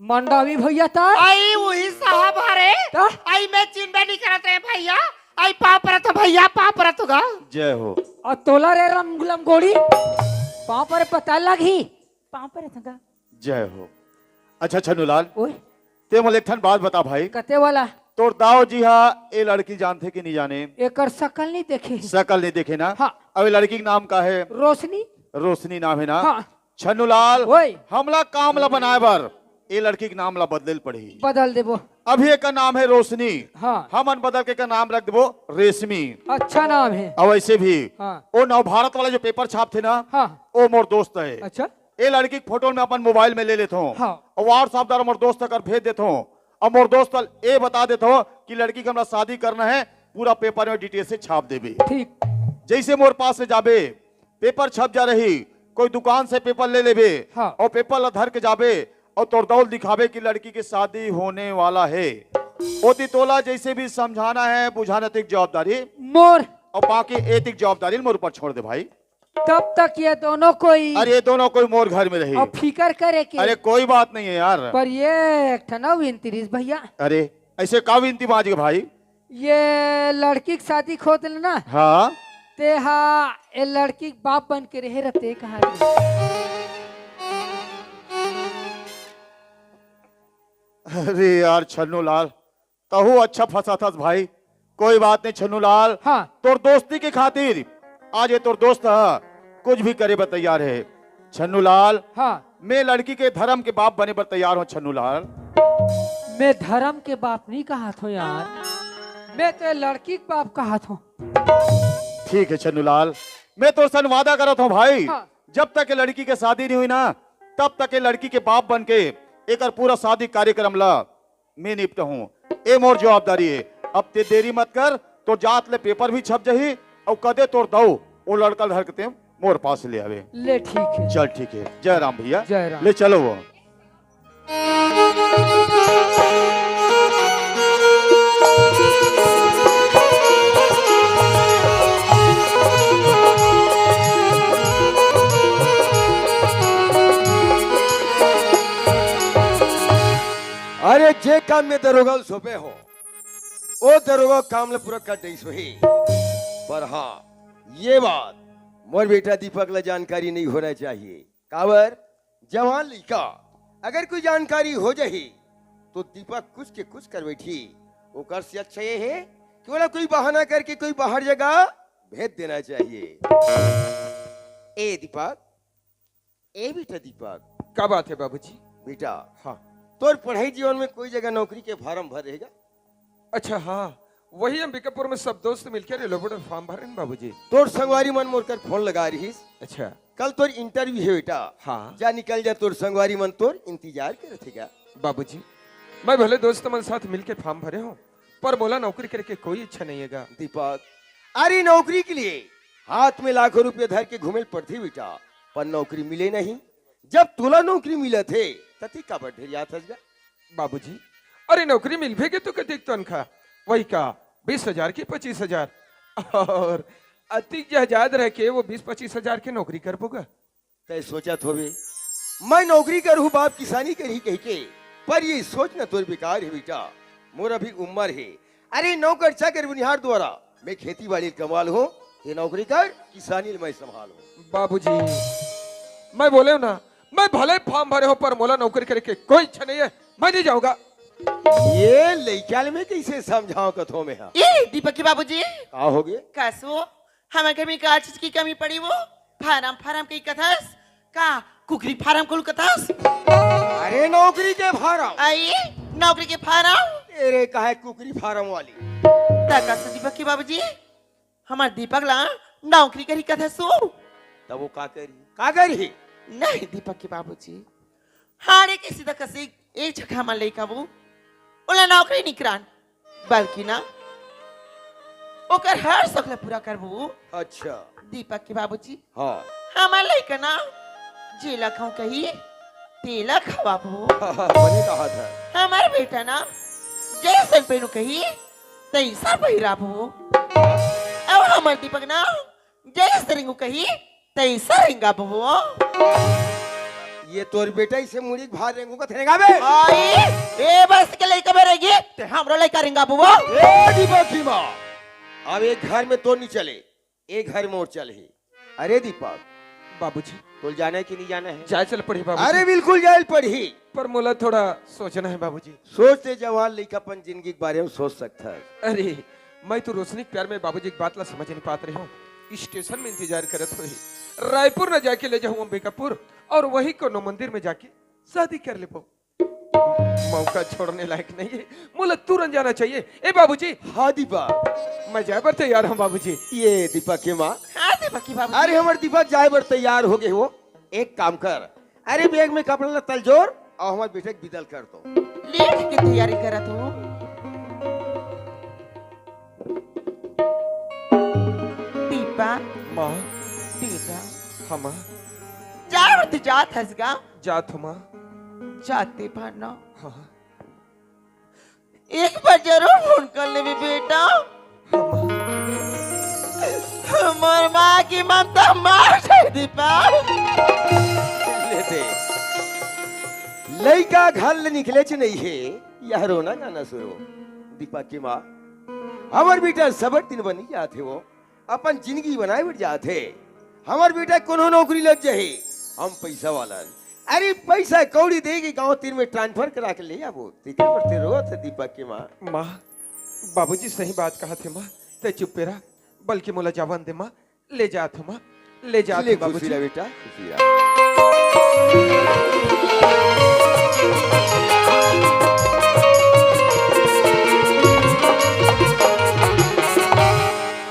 मंडावी भैया ता? आई वही साहब हरे। ता? आई मैं चिन्हबे नहीं करत रे भैया। आई पाँव परत हो भैया, पाँव परत होगा। जय हो। और तोला रे राम गुलाम गोड़ी, पाँव पर पता लगी, पाँव पर थका। जय हो। अच्छा छन्नूलाल, ओए। ते मोला एक ठन बात बता भाई। कते वाला? तोर दाऊ जी हा ए लड़की जानथे कि नहीं जाने? एकर शकल नहीं देखे। शकल नहीं देखे ना? हाँ। अब ए लड़की के नाम का है? रोशनी। रोशनी नाम है ना? हाँ। छन्नूलाल, ओए। हमला काम ला बनाए बर ए लड़की के नाम ला बदले ल पड़ही। बदल देबो। अभी एकर नाम है रोशनी। हाँ। हमन बदल के एकर नाम रख देबो रेशमी। अच्छा नाम है। और वैसे भी हाँ। ओ नवभारत वाला जो पेपर छापथे ना, हाँ। ओ मोर दोस्त है। अच्छा। ए लड़की के फोटो मैं अपन मोबाइल में ले लेत हों। हाँ। और WhatsApp द्वारा मोर दोस्त कर भेज देत हों। और मोर दोस्त ल ए बता देत हों कि लड़की के हमरा शादी करना है, पूरा पेपर में डिटेल से छाप देबे। ठीक। जैसे मोर पास से जाबे, पेपर छप जा रही, कोई दुकान से पेपर ले लेबे हाँ। और पेपर ला धर के जाबे और तोर दाऊ ल दिखाबे कि लड़की की शादी होने वाला है। ओती तोला जैसे भी समझाना है, बुझाना, एतिक जवाबदारी मोर। और बाकी एतिक जवाबदारी मोर ऊपर छोड़ दे भाई। तब तक ये दोनों कोई अरे, ये दोनों कोई मोर घर में रही। और फिकर करे के। अरे, कोई बात नहीं है यार। पर ये एक ठन अउ विनती रिस भैया। अरे, ऐसे का विनती बाज के भाई? ये लड़की के शादी खोद लेना। हाँ। ते हा, ये लड़की के बाप बन के रहे रहते कहा। अरे यार, छन्नू लाल, तहू अच्छा फंसा थस भाई। कोई बात नहीं छन्नू लाल, हाँ। तोर दोस्ती के खातिर आज ये तोर दोस्त ह, कुछ भी करे बर तैयार है। छन्नू लाल, हाँ। मैं लड़की के धर्म के बाप बने बर तैयार हूँ छन्नू लाल। मैं धर्म के बाप नहीं कहा थो यार, मैं तो लड़की के बाप कहा थो। ठीक है छन्नू लाल, मैं तोर सन वादा करत हूँ भाई, हाँ। जब तक ये लड़की के शादी नहीं हुई ना, तब तक ये लड़की के बाप बन के एकर पूरा शादी कार्यक्रम ला मैं निपटहूं, ए मोर जवाबदारी है। अब ते देरी मत कर, तोर जात ले पेपर भी छप जही, अउ कदे तोर दाऊ ओ लड़का ल धर के ते मोर पास ले आवे। ले ठीक है। चल ठीक है, जय राम भैया। जय राम। ले चलो वो। अरे, जे काम में दरोगा ल सौंपे हो, ओ दरोगा काम ल पूरा कर देइस होही। पर हाँ, ये बात मोर बेटा दीपक ल जानकारी नहीं होना चाहिए। काबर, जवान लइका अगर कोई जानकारी हो जाही, तो दीपक कुछ के कुछ कर बैठी। ओकर से अच्छा ये हे कि ओला कोई बहाना करके कोई बाहर जगह भेज देना चाहिए। ए दीपक, ए बेटा दीपक। का बात है बाबूजी? बेटा, हाँ। तोर पढ़ाई जीवन में कोई जगह नौकरी के फार्म भर रहेगा? अच्छा, हाँ, वही अंबिकापुर में सब दोस्त मिलके रेलवे बोर्ड में फार्म भरे हैं बाबूजी। तोर संगवारी मन मोर कर फोन लगा रहीस। अच्छा। कल तोर इंटरव्यू है बेटा। हाँ। जा निकल जा, तोर संगवारी मन तोर इंतजार करत हेगा। बाबूजी, मैं भले दोस्त मन साथ मिलके फार्म भरे हूँ, पर मोला नौकरी करे के कोई इच्छा नहीं हेगा। दीपक, अरे नौकरी के लिए हाथ में लाखों रुपये धर के घूमे ल पड़थे बेटा, पर नौकरी मिले नहीं। जब तोला नौकरी मिलत हे, त तें काबर ढेरियात हस गा? बाबूजी, अरे नौकरी मिलबे के तो कतेक तनखा, वही का बीस हजार की पच्चीस हजार, और अतिक जहाजात रह के वो बीस पच्चीस हजार के नौकरी करबो गा। तय सोचत होबे, मैं नौकरी करहूँ, बाप किसानी करही कहिके, पर ये सोच न तोर बेकार हे बेटा। मोर अभी उम्र हे। अरे नौकर चाकर बुनिहार द्वारा मैं खेती बाड़ी कमाल हूँ, ये नौकरी कर, किसानी ल मैं संभाल हूँ। बाबूजी, मैं बोले हूँ ना, मैं भले फार्म भरे हूँ, पर मोला नौकरी करे के कोई इच्छा नहीं है, मैं नहीं जाऊंगा। ये लइका ल मैं कैसे समझाऊं कथो में हा? ए दीपक के बाबूजी, का हो गए? कसो, हमर घर में का चीज की कमी पड़ी वो? फार्म, फार्म कही कथस? का कुकरी फार्म खोलू कथस? अरे नौकरी के फार्म। आई, नौकरी के फार्म? तेरे का है कुकरी फार्म वाली? त कसो दीपक के बाबूजी, हमर दीपक ला नौकरी करी कथस वो? तब वो का करी? का करी? नहीं दीपक के बाबूजी, हाड़े के सीधा कसी एक झखा म लइका वो, ओला नौकरी निकरान, बल्कि ना, ओकर हर शौक ला पूरा करबो। अच्छा। दीपक के बाबूजी, हाँ। हमर लइका ना, जेला खाऊं कही, तेला खवाबो। बने कहा था। हमर बेटा ना, जैसन पहनू कही, तैसा पहिराबो। अब हमर दीपक ना, जैसे रेंगू कही, तैसा रेंगाबो। ये तोर बेटा इसे मुड़ी के भार रेंगू का थेरेगा बे? आई, ए बस के लइका बे रेंगी, ते हमरो लइका रेंगाबो। ए दीपक की माँ, अब एक घर में तो नहीं चले, एक घर में और चल ही। अरे दीपक, बाबूजी। तोल जाना है कि नहीं जाना है? जाए चल पड़ी बाबूजी। अरे बिल्कुल जाए पड़ी। पर मोला थोड़ा सोचना है बाबूजी। सोच ले जवान लइका अपन जिंदगी के बारे में सोच सकता है। अरे, मैं तो रोशनी के प्यार में बाबूजी की बात ला समझ नहीं पात रहे हूँ। स्टेशन में इंतजार करत हुए रायपुर न जाके ले जाऊँ अंबिकापुर और वही कोनो मंदिर में जाके शादी कर लेबो। मौका छोड़ने लायक नहीं है, मोला तुरंत जाना चाहिए। ए बाबूजी। हाँ दीपक। मैं जाए बर तैयार हूँ बाबूजी। ये दीपक के माँ। हाँ दीपक की बाबूजी। अरे हमर दीपक जाए बर तैयार हो गए हो। एक काम कर, अरे बैग में कपड़ा ला तल जोर और हमर बेटा के बिदा ल कर दो। लेट के तैयारी करत हूँ। दीपा। माँ। बेटा। हाँ माँ। जाए बर तैं जात हस गा? जात हूँ माँ। जाते भाना। हाँ। एक बार जरूर फोन कर लेबे बेटा। हमर माँ की ममता मार दे दीपा। ले दे। लइका घर ले निकलेच नहीं हे, यह रोना गाना सुरू। दीपक की माँ, हमर बेटा सबर दिन बनी जात हे वो। अपन जिंदगी बनाए बर जात हे। हमर बेटा कोनो नौकरी लग जाही, हम पैसा वाला। अरे पैसा कौड़ी दे के गांव तीर में ट्रांसफर करा के ले आबो। तेकर बर ते रोत हे दीपक के माँ। माँ, बाबूजी सही बात कहत हे माँ, ते चुप्पे रह, बल्कि मोला जावन दे माँ, ले जात हूँ माँ, ले जात ले हूँ खुशी बाबूजी। रह बेटा, खुशी रह।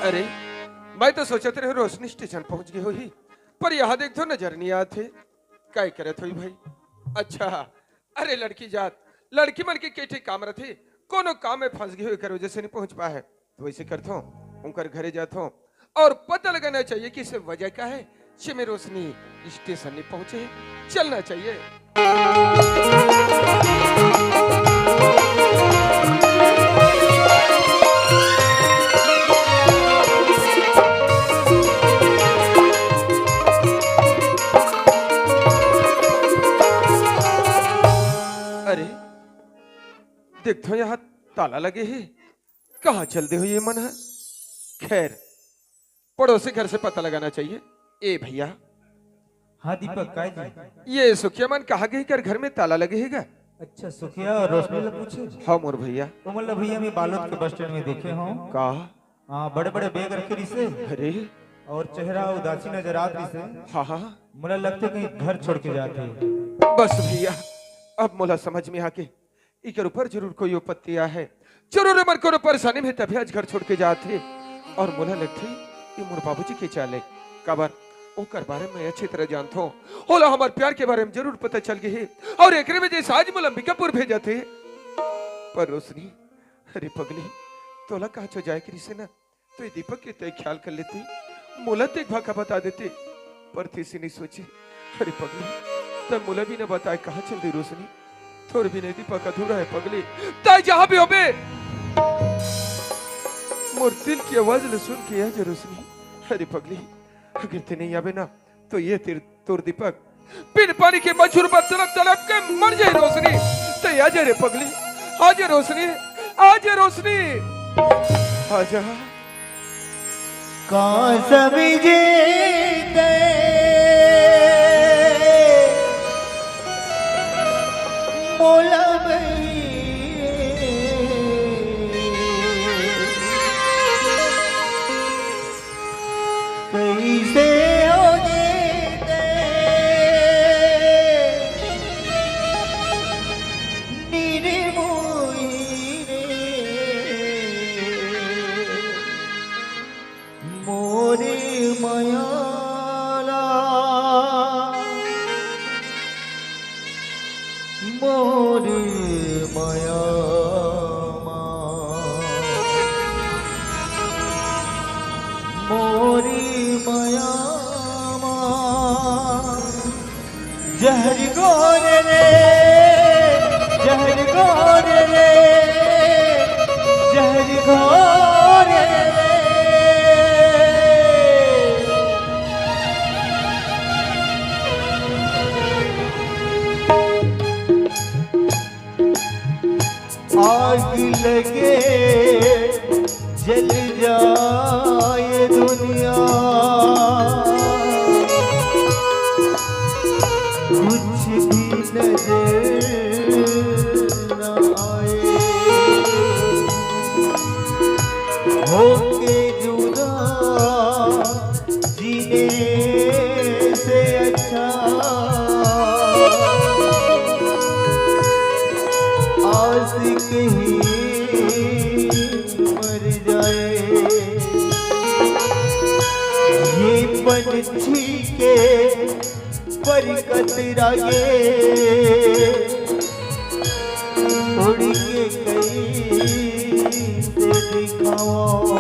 अरे, मैं तो सोचत रहे रोशनी स्टेशन पहुंच गई होही, पर यहाँ देख तो नजर नहीं आत हे। काय करत होही भाई? अच्छा, अरे लड़की जात, लड़की मन के के ठे काम रथे, कोनो काम में फंस गई हो, एकर वजह से नहीं पहुंच पाए है। तो वैसे करत हूँ, उनकर घरे जात हूँ और पता लगाना चाहिए कि इसे वजह क्या है। से में रोशनी स्टेशन नहीं पहुंचे, चलना चाहिए। अरे, देखथों, यहाँ ताला लगे हे, कहाँ चल दे हो ये मन ह? खैर, पड़ोसी घर से पता लगाना चाहिए। ए भैया। हाँ दीपक, काय जी? ये सुखिया मन कहाँ गई कर, घर में ताला लगे हे गा? अच्छा, सुखिया और रोशनी ला पूछे? हाँ मोर भैया। ओ मतलब भैया, मैं बालोद के बस स्टैंड में देखे हूँ। का? हाँ, बड़े-बड़े बैग रखे रिसे। अरे। और चेहरा उदासी नजर आत रिसे। हाँ, हाँ। मोला लगथे कहीं घर छोड़ के जात हे। बस भैया, अब मोला समझ में आके इकर ऊपर जरूर कोई आपत्ति आय हे। जरूर एमन कोनो परेशानी में तभे आज घर छोड़ के जात हे। और मोला लगथे ये मोर बाबूजी के चाल ए। काबर ओकर बारे में अच्छी तरह जानथों। ओला हमर प्यार के बारे में जरूर पता चल गे हे। और एकरे वजह से आज मोला अंबिकापुर भेजत हे। पर रोशनी, अरे पगली, तोला कहाँ छो जाए के रिसे ना, तो ये दीपक के तय ख्याल कर लेती, मोला तय भाखा बता देती। पर तइसे नहीं सोचे। अरे पगली, तय मोला भी न बताए कहाँ चल दे रोशनी। तोर बिना दीपक अधूरा हे पगली। तय जहाँ भी होबे, मोर दिल के आवाज ल सुन के आ जा रोशनी। अरे पगली, अगर तय नहीं आबे ना, तो ये तेर तोर दीपक बिन पानी के मछुर पर तड़प तड़प के मर जाए रोशनी। तय आ जा रे पगली, आ जा रोशनी, आ जा रोशनी, आ जा। का समझे तय मोला बहिनी, कइसे हो गे तय निर्मोही रे। मोर मया ला, मोर मया मा, मोर मया मा। जहर घोर रे, जहर घोर रे, जहर घोर रे। आग लगे, जल जाए दुनिया, कुछ भी नजर न आए। होके जुदा जीने से अच्छा आशिक ही मर जाए। ये पंछी के बरकत रागे उड़ के कइसे दिखावा।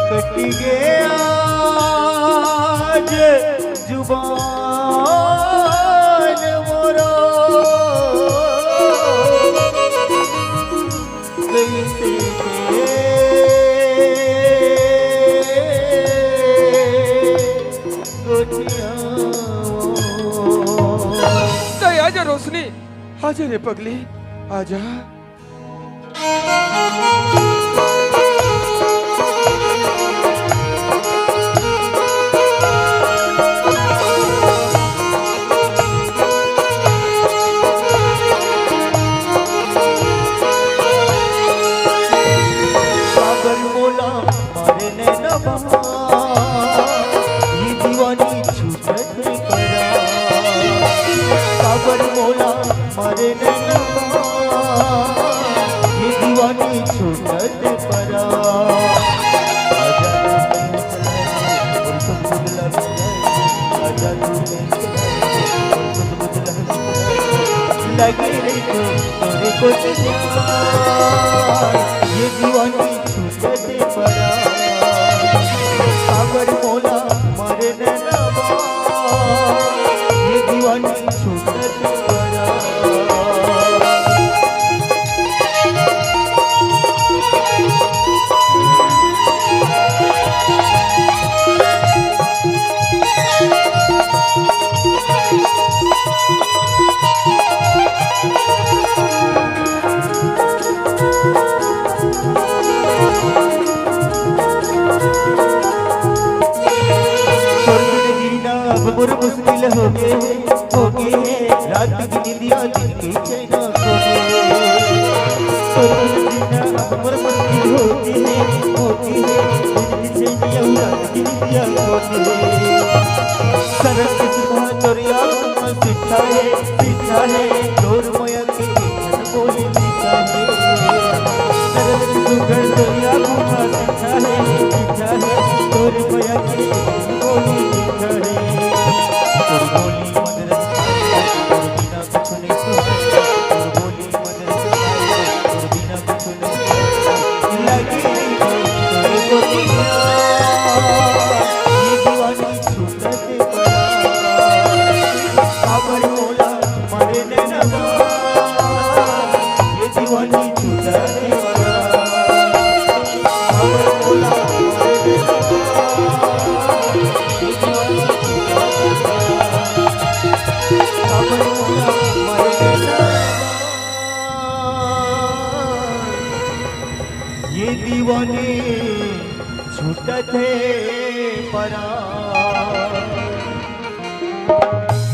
कट गया आज जुबान मोरो, कइसे गोठिया। तो आजा रोशनी, आजा रे पगली, आजा। सागर मोला मारे नैना बहा, ये दीवानी छूटत परा। सागर मोला मारे नैना बहा, ये दीवानी छूटत परा। आजा तू मेरे कलाई, आजा तू मेरे कलाई, लगे रे तो तोरे को ये दीवानी छूटत परा। सागर मोला मारे नैना बहा, ये दीवानी छूटत परा। रात की निंदिया दिन की चैना खोजे। तोर बिना जीना अब मोर मन की होती है, होती है। दिन की चैनिया रात की निंदिया खोजे। सरग के सुधा तोर याद में सिंचा है, सिंचा है। तोर मया के एक बोली सिंचा है। सरग के सुधा तोर याद में सिंचा है, सिंचा है। तोर मया के एक बोली सिंचा है। तोर बोली मधुर ये दीवानी छूटत हे परा।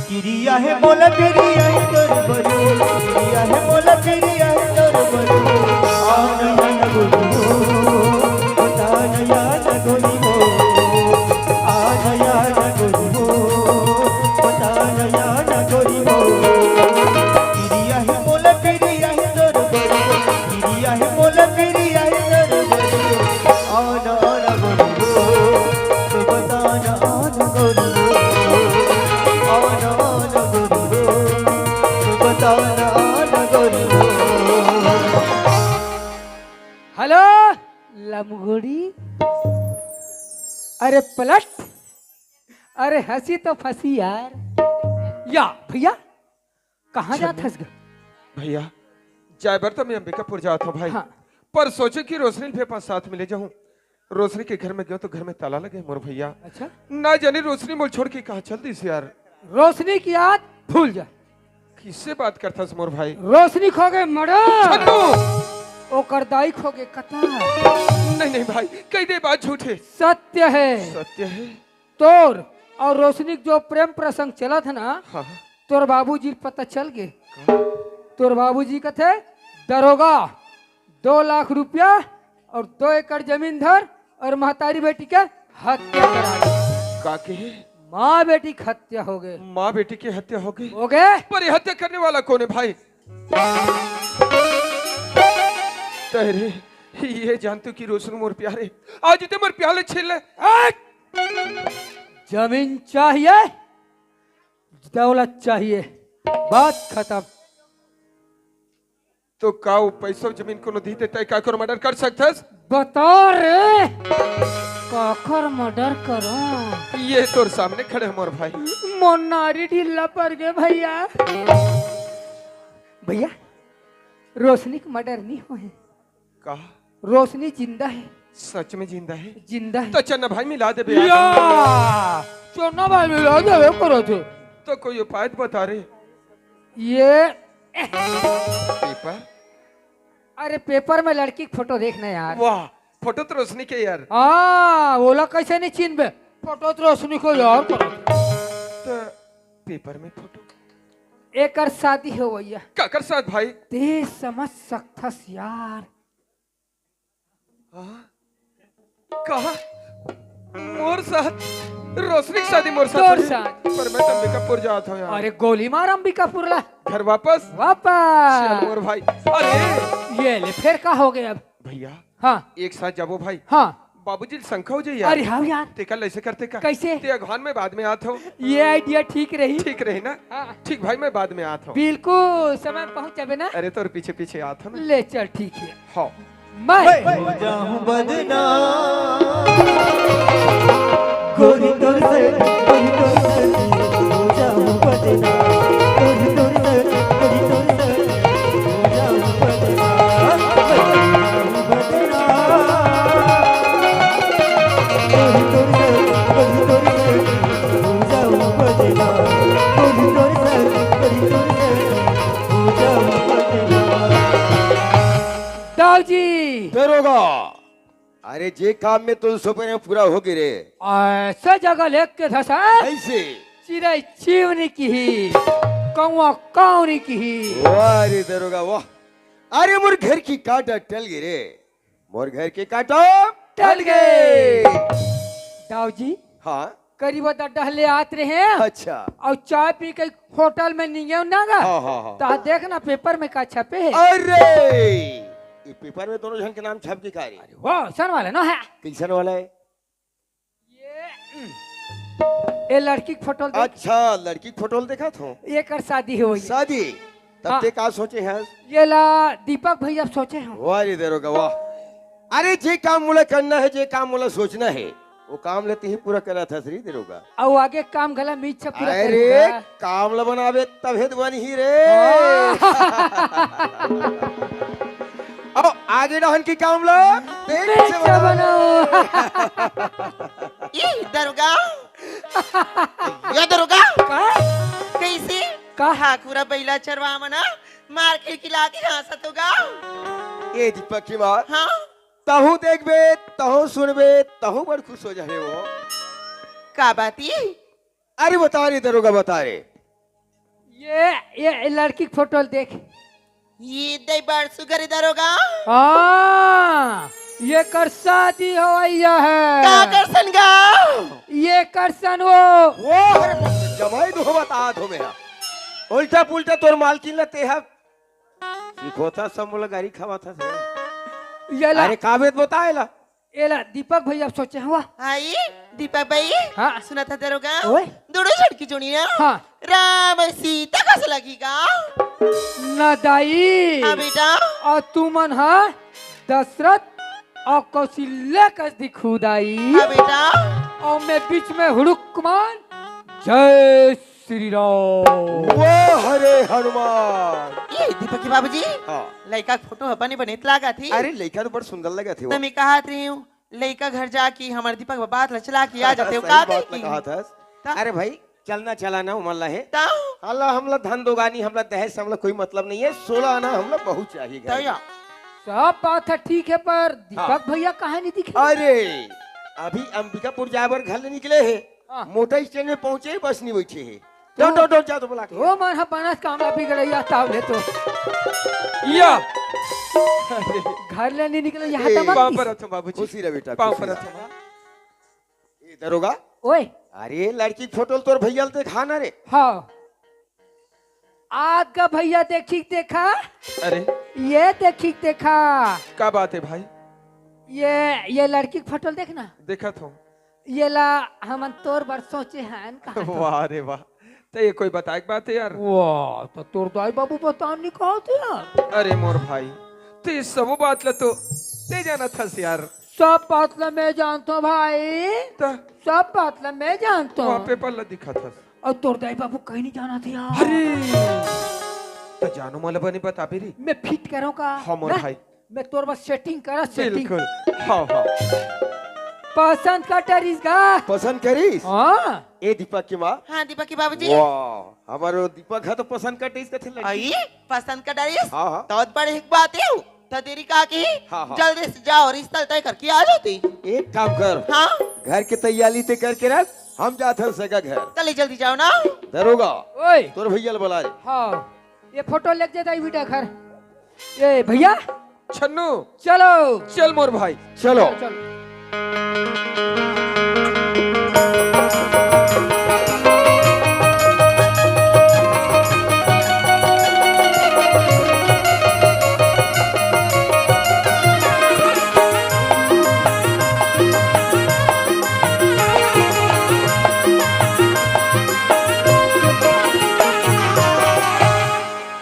किरिया हे मोला, किरिया हे तोर बरू, किरिया हे मोला, किरिया हे तोर बरू। आना, आना, गुरु, बताना, आना, गुरु। आना, आना, गुरु, बताना, आना, गुरु। किरिया हे मोला, किरिया हे तोर बरू, किरिया हे मोला, किरिया हे तोर बरू। आना, आना, गुरु, बताना, आना, गुरु। आना, आना, गुरु, बताना, आना, गुरु। हेलो, लमगोड़ी। अरे पलट, अरे हंसी तो फंसी यार। या भैया, कहाँ जात हस ग? भैया, जाए बर तो मैं अंबिकापुर जात हूँ भाई। हाँ। पर सोचे कि रोशनी ल भी अपन साथ में ले जाऊँ। रोशनी के घर में गयो तो घर में ताला लगे मोर भैया। अच्छा। ना जाने रोशनी मोल छोड़ के कहाँ चल दिस यार। रोशनी की याद भूल जा। किससे बात करथस मोर भाई? रोशनी खो गए मर्डर। छन्नू! ओकर दाई खो गए कत्ल। नहीं, नहीं भाई, कही दे बात झूठ हे। सत्य हे। सत्य हे। तोर अउ रोशनी के जो प्रेम प्रसंग चलत हे ना, हाँ। तोर बाबूजी ल पता चल गे। का? तोर बाबूजी कथे, दरोगा, दो लाख रुपया अउ दो एकड़ जमीन धर अउ महतारी बेटी के हत्या करा दे। का कहे? माँ बेटी के हत्या हो गए। माँ बेटी की हत्या हो गई? हो गए। पर ये हत्या करने वाला कौन है भाई? तहरे ये जानतू कि रोशनी मोर प्यार हे, आज ते मोर प्यार ल छीन ले। हट! जमीन चाहिए, दौलत चाहिए, बात खत्म। तो का वो पैसा जमीन कोनो दी देता है, काकर मर्डर कर सकथस? बता रे, काकर मर्डर करो? ये तोर सामने खड़े हे मोर भाई। मोर नारी ढीला पड़ गए भैया। भैया, रोशनी के मर्डर नहीं होए। का? रोशनी जिंदा हे। सच में जिंदा हे? जिंदा हे। तो चन्ना भाई मिला दे बे। या! चन्ना भाई मिला दे बे करो थे। तो कोई उपाय तो बता रे। ये पेपर? अरे पेपर में लड़की के फोटो देखना यार। वाह, फोटो तो रोशनी के यार। हाँ, ओला कैसे नहीं चिन्हबे? फोटो तो रोशनी को यार करो। तो पेपर में फोटो? एकर शादी हो भैया। काकर साथ भाई? ते समझ सकथस यार। हाँ? कहा? मोर साथ? रोशनी के शादी मोर साथ तोर होही? साथ। पर मैं तो अंबिकापुर जात हूँ यार। अरे गोली मार अंबिकापुर ला। घर वापस? वापस। चल मोर भाई। अरे ये ले, फिर का हो गया अब? भैया। हाँ। एक साथ जाबो भाई। हाँ। बाबूजी ल शंका हो जाए यार। अरे हाँ यार। तेकर ऐसे करते का? कैसे? ते अगवान, मैं बाद में आत हूँ। ये idea ठीक रही। ठीक रही ना? हाँ। ठीक भाई, मैं बाद में आत हूँ। बिल्कुल समय में पहुँच जाबे ना। अरे तोर पीछे पीछे आत हूँ ना। ले चल, ठीक है। हाँ। मैं हो जाऊं बदनाम। गोरी तोर से, गोरी तोर से, हो जाऊं बदनाम। गोरी तोर से, गोरी तोर से, हो जाऊं बदनाम। बदनाम। गोरी तोर से, गोरी तोर से, हो जाऊं बदनाम। गोरी तोर से, गोरी तोर से, हो जाऊं बदनाम। दाऊ जी। दरोगा। अरे, जे काम में तो सुपने पूरा हो गए रे। ऐसा जगह लेके धसा। ऐसे। चिरई चिवनी की ही। कौआ कांवरी किही। वाह रे दरोगा, वाह। अरे मोर घर के कांटा टल गे रे, मोर घर के कांटा टल गे। दाऊ जी, हाँ। करीब त डहले आत रहे हैं। अच्छा। अउ चाय पी के होटल में निंगे ना गा। हाँ, हाँ, हाँ। त देख ना पेपर में का छपे हे। अरे, ये पेपर में दोनों झन के नाम छप गे का रे? अरे वाह, सन वाला ना है। कइसन वाला है? ये, हम्म। ये लड़की के फोटो ल देख। अच्छा, लड़की के फोटो ल देखत हो? एकर शादी होही। शादी? तब हाँ। ते का सोचे हस? ये ला दीपक भैया सोचे हो। वाह रे दरोगा, वाह। अरे, जे काम मोला करना है, जे काम मोला सोचना है, वो काम ल तिही पूरा करत हस रे दरोगा। अउ आगे काम घला मीच से पूरा अरे, करूंगा। काम ल बनाबे तभे त बनही रे। हाँ। अब आगे डहन के काम ल तेज से मीच से बनाओ। बनाओ। ई दरोगा, ये दरोगा, का? कइसे? का? ठाकुर बइला चरवा मन मार खिलखिला के हाँसत हो गा। ए दीपक के माँ, हाँ? तहूँ देखबे, तहूँ सुनबे, तहूँ बड़ खुश हो जाबे वो। का बात ई? अरे बता रे दरोगा, बता रे। ये, ये लड़की के फोटो ल देख। ये दे बड़ सुघर दरोगा। हाँ, ये कर शादी होवइया है। का करसन गा? ये करसन वो। वो हर जमाई दो बता दो मेरा। उल्टा पुल्टा तोर मालकिन ल तेहा सिखोथा सब मोला गारी खवाथा से। ये ला। अरे का बेत बताए ला? एला दीपक भैया सोचे हवा। आई दीपक भाई। हाँ। सुनत हा दरोगा? ओए। दोनों झन के जोड़ी ना। हाँ। राम सीता कस लगही गा। ना दाई। हाँ बेटा। अउ तुमन हा दशरथ अउ कौशल्या कस दिखहू दाई। हाँ बेटा। अउ मैं बीच में हुड़ुक मान। जय श्री राम। वाह रे हनुमान। ये दीपक के बाबूजी। हाँ। लइका के फोटो ह बने बने लागत हे। अरे लइका तो बड़ सुंदर लगत हे वो। त मैं कहत रहे हूँ लइका घर जाके हमर दीपक बाबा बात ल चला के आ जाते हो सही का बात कही ल की? कहत हस। त? अरे भाई चलना चलाना उमर ला हे। त? हला हमला धन दोगानी हमला दहेज से हमला कोई मतलब नहीं है। सोलह आना हमला बहुत चाहिए घर त में। या। सब बात है ठीक है पर दीपक हाँ। भैया कहाँ नहीं दिखे? अरे अभी अंबिकापुर जाए बर घर ले निकले हे। हाँ। मोटर स्टैंड में पहुंचे, बस नहीं बैठे हे। तो, तो, तो, तो, जा तो बुला के। तो मन ह बनस काम ला बिगड़ैया ताव ले तो। या। घर ले नहीं निकले, यहाँ ए, तमन पाँव किस? पर रखो बाबूजी। खुशी रह बेटा, पाँव खुशी पर रह। रखो। ए, दरोगा। ओए। अरे, लड़की के फोटो ल तोर भैया ल देखा ना रे। हाँ। आग का भैया देखी देखा। अरे। ये देखी देखा। का बात है भाई? ये, ये लड़की के फोटो ल देख ना। देखत हो। ये ला हमन तोर बर सोचे हन, कहा तो। वाह रे वाह, त ये कोई बताए के बात है यार? वाह, त तोर दाई बाबू बतान नहीं कहा थे यार। अरे मोर भाई, त ये सबो बात ला तो ते जानत हस यार। सब बात ला मैं जानत हूँ भाई, त? सब बात ला मैं जानत हूँ। वहाँ पेपर ला दिखत हस। अउ तोर दाई बाबू कहीं नहीं जानत हे यार। अरे, त जानो मोला बने बताबे रे। मैं फिट करूँ का? हाँ मोर ना? भाई। मैं तोर बस सेटिंग करा, सेटिंग। बिल्कुल। हाँ, हाँ। पसंद का डरिस गा? पसंद करिस? हाँ। ए दीपक की माँ। हाँ, दीपक के बाबूजी। वाह, हमारो दीपक है तो पसंद का डरिस कथे लड़की। आई, पसंद का डरिस? हाँ, हाँ। तो बड़े एक बात है, तो देरी का की? हाँ, हाँ। जल्दी से जाओ, रिश्ता तय करके आ जाती। एक काम कर। हाँ। घर के तैयारी ते करके रख, हम जात हन सगा घर। चले जल्दी जाओ ना। दरोगा, ओए। तोर भैया ल बुला रे। हाँ। ये फोटो लेके जाता है बेटा घर। ए भैया। छन्नू। चलो। चल मोर भाई। चलो। चलो, चलो।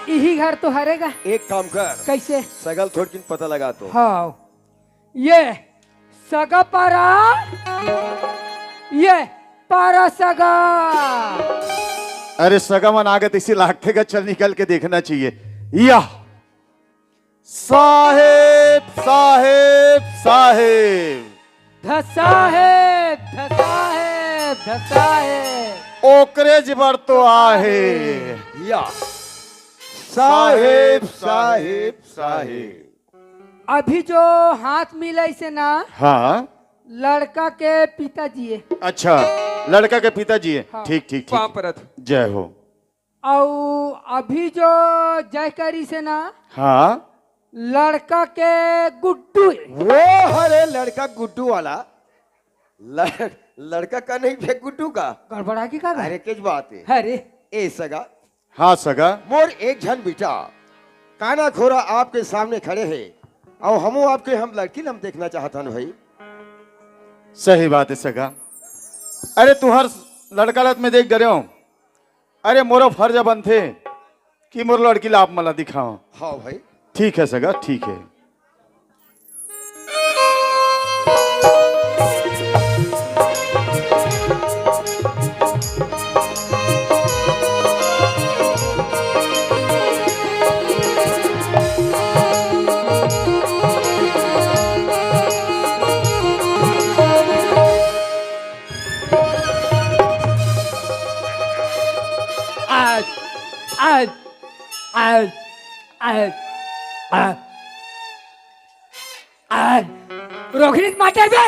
इही घर तो हरे गा। एक काम कर। कैसे? सगा ल थोड़किन पता लगा तो। हाँ। ये सगा पारा, ये पारा सगा। अरे सगा मन आगे तैसे लागथे गा, चल निकल के देखना चाहिए। या साहेब, साहेब, साहेब। ध साहेब, ध साहेब, ध साहेब। ओकरे ज बर तो आहे। या। साहेब, साहेब, साहेब। अभी जो हाथ मिलाइसे ना, हाँ। लड़का के पिताजी है। अच्छा, लड़का के पिताजी है। हाँ। ठीक, ठीक, ठीक। पाँव परत। जय हो। अउ अभी जो जय करिस हे ना, हाँ। लड़का के गुड्डू हे। वो हरे लड़का गुड्डू वाला। लड़-, लड़का का नहीं बे, गुड्डू का। गड़बड़ागे का गा? अरे, किस बात हे? अरे। ए सगा। हाँ सगा। मोर एक झन बेटा काना खोरा आपके सामने खड़े हे, अउ हमू आपके हम लड़की ल हम देखना चाहत हन भाई। सही बात हे सगा। अरे, तुंहर लड़का ल त मैं देख डरे हंव। अरे, मोरो फर्ज बनथे कि मोर लड़की ला आप मन ला दिखावं। हाँ भाई। ठीक हे सगा, ठीक हे। आज, आज, आज, आज, आज, आज। रोहिणी मास्टर बे,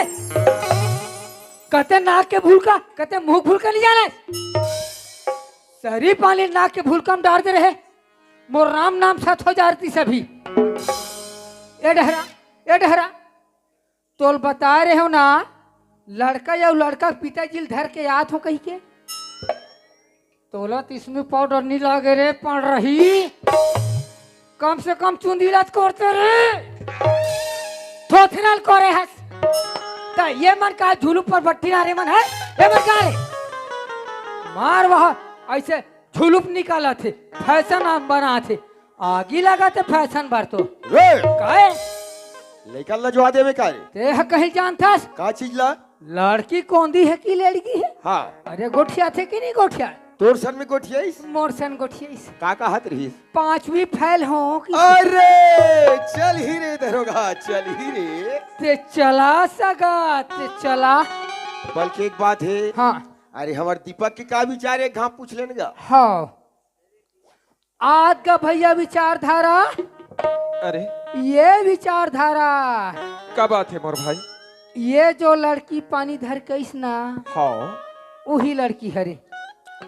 कते नाक के भूलका, कते मुंह भूलका नहीं जाने। सरी पानी नाक के भूलका में डार दे रहे, मोर राम नाम सत हो जाती सभी। ए डहरा, ए डहरा, तोल बता रहे हो ना, लड़का या लड़का के पिताजी ल धर के आत हो कही के। तोला त इसमें पाउडर नहीं लागे रे, पण रही। कम से कम चुंदी ला त कोरते रे। थोथना ल कोरे हस। त ये मन का झुलू पर बट्टी ना रे मन हे? ये मन का रे? मार वह ऐसे झुलुप निकालत हे, फैशन आप बनात हे। आगी लगात हे फैशन बर तो। रे! काहे? लइका ल लजवा देबे का रे? ते ह कहीं जानथस? का चीज ला? लड़की कोंदी हे कि लेड़गी हे? हाँ। अरे गोठियाथे कि नहीं गोठियाय? तोर सन में गोठियाइस? मोर सन गोठियाइस। का कहत रहिस? पांचवी फेल हो कि अरे! चल ही रे दरोगा, चल ही रे। ते चला सगा, ते चला। बल्कि एक बात हे। हाँ। अरे, हमर दीपक के का विचार हे, एक घांव पूछ लेन गा। हाँ। आज का भैया विचारधारा। अरे। ये विचारधारा। का बात हे मोर भाई? ये जो लड़की पानी धर के आइस ना, हाँ। वही लड़की हरे।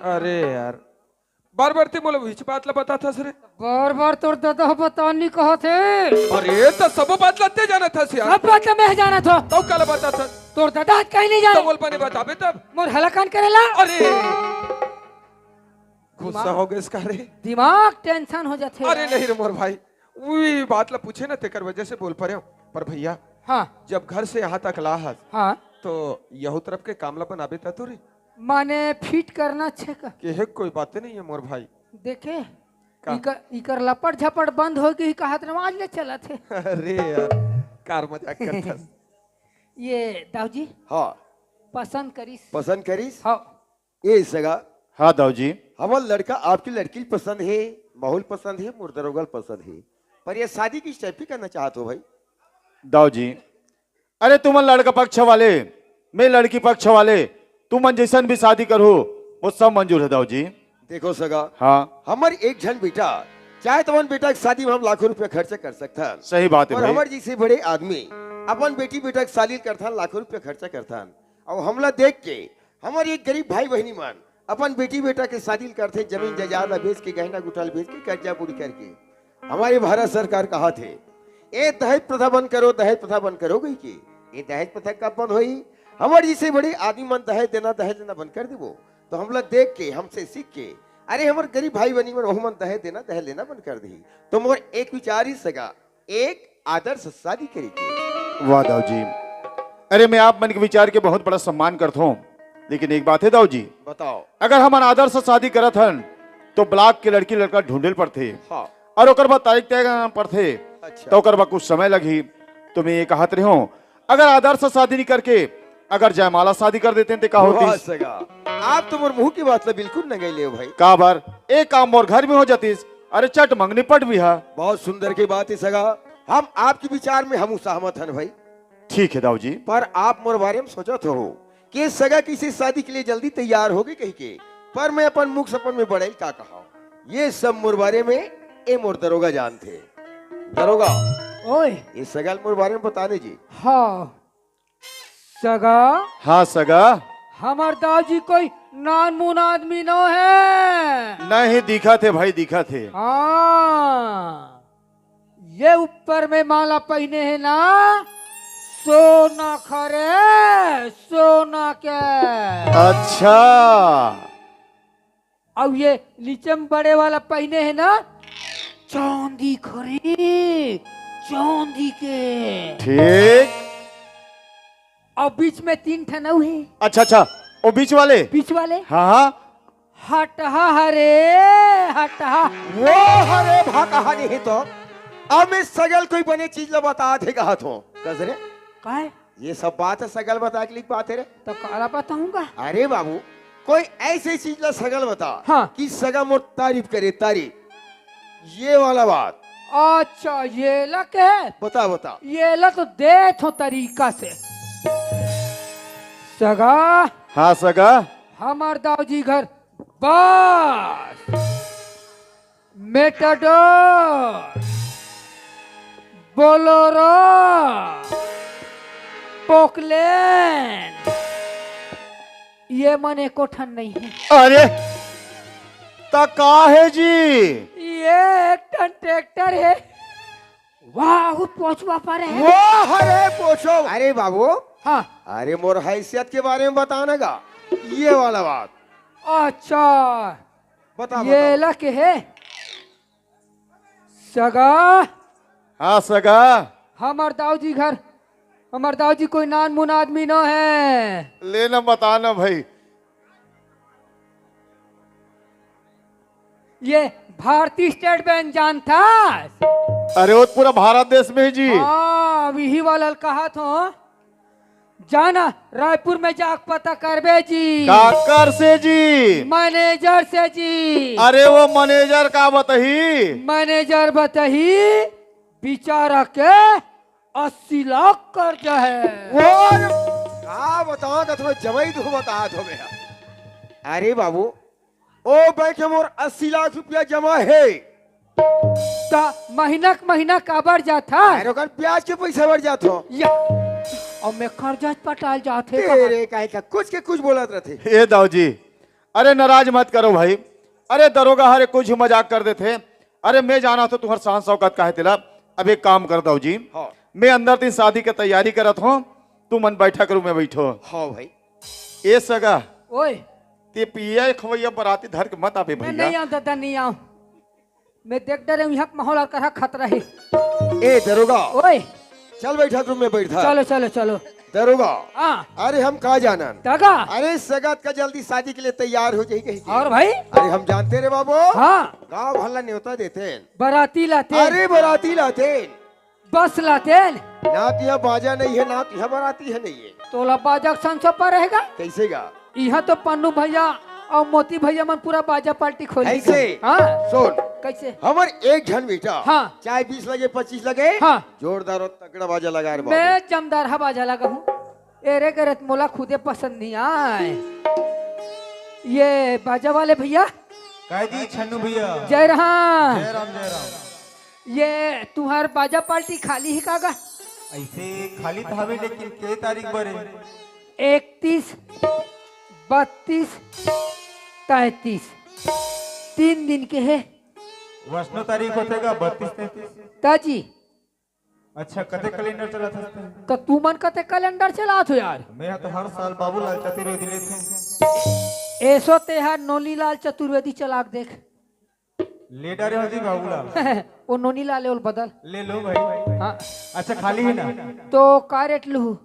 अरे यार, बार बार ते मोला उहीच बात ला बताथस रे। बार बार तोर ददा ह बता नहीं कहत हे। अरे, त सब बात ला ते जानत हस यार। सब बात ला मैं जानत हों। तब काला बताथस? तोर ददा ह कहीं नहीं जाने। त बोल पानी बताबे तब। मोर हलाकान करेला। अरे, गुस्सा दिमाग, हो गइस का रे? दिमाग टेंशन हो जाथे अरे यार। नहीं रे मोर भाई, वही बात ला पूछे ना, तेकर वजह से बोल परे हों। पर भैया, हाँ। जब घर से यहाँ तक ला हस, हाँ। तो यहू तरफ के काम ला बनाबे ता तो रे। माने फिट करना छे का? के हे, कोई बाते नहीं हे मोर भाई। देखे, का? इकर, इकर लपड़ झपड़ बंद हो गई, कहत रहे, आज ले चलत हे। अरे यार, कार मजाक करथस। ये दाऊ जी, हाँ। पसंद करिस। पसंद करिस? हाँ। ए सगा। हाँ दाऊ जी। हमर लड़का आपकी लड़की ल पसंद हे, महू ल पसंद हे, मोर दरोगा ल पसंद हे, पर ये शादी किस टाइप की करना चाहत हो भाई? दाऊ जी, अरे तुमन लड़का पक्ष वाले, मैं लड़की पक्ष वाले, तुमन जैसन भी शादी करहू, वो सब मंजूर हे दाऊ जी। देखो सगा, हाँ। हमर एक झन बेटा, चाहे तो हमन बेटा के शादी में हम लाखों रुपया खर्चा कर सकथन। सही बात हे और भाई। हमर जैसे बड़े आदमी अपन बेटी बेटा के शादी करथन, लाखों रुपया खर्चा करथन, अउ हमला देख के हमर एक गरीब भाई बहिनी मन अपन बेटी बेटा के शादी ल करथे, जमीन जायदाद ला बेच के, गहना गुठा ल बेच के, कर्जा पूरी करके। हमर भारत सरकार कहत हे, "ए दहेज प्रथा बंद करो, दहेज प्रथा बंद करो" कहि के। ए दहेज प्रथा कब बंद होई? हमर जैसे बड़े आदमी मन दहेज देना, दहेज लेना बंद कर देबो, तो हमला देख के, हमसे सीख के, अरे हमर गरीब भाई बहिनी मन, ओहू मन दहेज देना, दहेज लेना बंद कर दिही। तो मोर एक विचार हे सगा, एक आदर्श शादी करे के। वाह दाऊ जी, अरे मैं आप मन के विचार के बहुत बड़ा सम्मान करत हों, लेकिन एक बात हे दाऊ जी, बताओ। अगर हमन आदर्श शादी करत हन तो ब्लॉक के लड़की लड़का ढूंढे ल पड़थे, हाँ। और ओकर बाद तारीख तय करना पड़थे, अच्छा। तो ओकर बाद कुछ समय लगही। तो मैं ये कहत रहे हों, अगर आदर्श शादी नहीं करके अगर जयमाला शादी कर देते ते का वाह होतिस? सगा, आप तो मोर मुंह की बात ला बिल्कुल नंगई ले हो भाई। का बर? एक काम मोर घर में हो जातिस, अरे चट मंगनी पट भी हा। बहुत सुंदर की बात हे सगा, हम आपके विचार में हम सहमत हन भाई। ठीक हे दाऊ जी। पर आप मोर बारे में सोचत हो कि सगा किसी शादी के लिए जल्दी तैयार होगे कहि के, पर मैं अपन मुख सपन में बड़ाई का कहा, ये सब मोर बारे में ए मोर दरोगा जानथे। दरोगा, ओए। ये सगा ल मोर बारे में बता दे जी। हाँ। सगा। हाँ सगा। हमर दाऊ जी कोई नानमुन आदमी नो हे। नहीं, दिखत हे भाई, दिखत हे। हाँ, ये ऊपर में माला पहिने हे ना, सोना खरे, सोना के। अच्छा। अउ ये नीचे में बड़े वाला पहिने हे ना, चांदी खरे, चांदी के। ठीक। अउ बीच में तीन ठन अउ हे। अच्छा, अच्छा, वो बीच वाले? बीच वाले। हाँ, हाँ। हटहा हरे, हटहा। वो हरे भा कहा नहीं तो। अब मैं सगल कोई बने चीज ला बता थे कहा थो। कस रे? काहे? ये सब बात है सगल बता के लिख पाते रे। तो काला बताऊंगा। अरे बाबू, कोई ऐसी चीज ला सगल बता हाँ। कि सगा मोर तारीफ करे, तारीफ। ये वाला बात। अच्छा, ये ला के? बता, बता। ये ला तो दे थो तरीका से। सगा। हाँ, सगा। हमार दाऊजी घर बस। मेटाडोर, बोलोरो, पोकलेन, ये मन एको ठन नहीं हे। अरे, त का हे जी? ये एक ठन ट्रैक्टर हे। वाह, वो पोछवा पर हे। वाह रे पोछो। अरे बाबू। हाँ। अरे मोर हैसियत के बारे में बता ना गा। ये वाला बात। अच्छा। बता, ये बता। ला के हे? सगा। हाँ, सगा। हमर दाऊजी घर, हमर दाऊजी कोई नानमुन आदमी न हे। ले ना, बता ना भाई। ये भारतीय स्टेट बैंक जानथस? अरे, वो तो पूरा भारत देश में हे जी। हाँ, अब इही वाला ल कहा थो। जाना, रायपुर में जाके पता करबे जी। काकर से जी? मैनेजर से जी। अरे, वो मैनेजर का बताही? मैनेजर बताही, बेचारा के अस्सी लाख कर्जा हे। वो का बतावत हँव, जमई तो बतावत हँव मैं। अरे बाबू, ओ बैंक में मोर अस्सी लाख रुपया जमा हे। त महीना के महीना काबर जात हे? अरे ओकर ब्याज के पैसा बर जात हो। या, अउ मैं कर्जा पटाल जात हे तेरे कहाँ? काहे का कुछ के कुछ बोलत रथे। ए दाऊ जी, अरे नाराज मत करो भाई। अरे दरोगा हरे कुछ मजाक कर देथे। अरे मैं जानत हों तुँहर शान शौकत का हे तेला। अब एक काम कर दाऊ जी, हाँ। मैं अंदर दिन शादी के तैयारी करत हों, तुमन बैठा करो, मैं बैठो। हाँ भाई। ए सगा, ओए। ते पिया खवैया बराती धर के मत आबे मैं भैया। नहीं आऊँ दादा, नहीं आऊँ। मैं देख डरे हूँ, यहाँ के माहौल और करहा खतरा हे। ए दरोगा, ओए। चल बैठा, तुम में बैठा। चलो, चलो, चलो। दरोगा, हाँ। अरे हम का जानन? दगा। अरे सगत का जल्दी शादी के लिए तैयार हो जाही कही के। और भाई? अरे हम जानते रे बाबू। हाँ। गाँव भर ला न्योता देते हैं। बराती लाते। अरे बराती लाते। बस लातेन। ना तिहा बाजा नहीं है, ना तिहा बराती है नहीं है। तोला बाजा के संसो पर रहेगा? कैसे गा? इहाँ तो पन्नू भैया अउ मोती भैया मन पूरा बाजा पार्टी खोली। ऐसे? हाँ। सुन। कैसे? हमर एक झन बेटा, हाँ। चाहे बीस लगे, पच्चीस लगे, हाँ। जोरदार अउ तगड़ा बाजा लगा रे बाबू। मैं जमदार हा बाजा लगा हूँ। एरे गरत मोला खुदे पसंद नहीं आए। ये बाजा वाले भैया। काय जी छन्नू भैया। जय राम। जय राम, जय राम। ये तुँहर बाजा पार्टी खाली हे का गा? ऐसे खाली तो हवे, लेकिन के तारीख बरे? इकतीस, बत्तीस, तैंतीस, तीन दिन के हे। वैष्णो तारीख होथे गा, बत्तीस तैंतीस। ताजी। अच्छा, कते कैलेंडर चलाथस? त तुमन कते कैलेंडर चलात हो यार? मैं तो हर साल बाबूलाल चतुर्वेदी लेथों। एसो तेहा नोनीलाल चतुर्वेदी चला के देख। ले डारे हो जी बाबूलाल। ओ नोनीलाल हे, ओला बदल। ले लो भाई। हाँ। अच्छा, खाली हे ना? तो का रेट लूँ?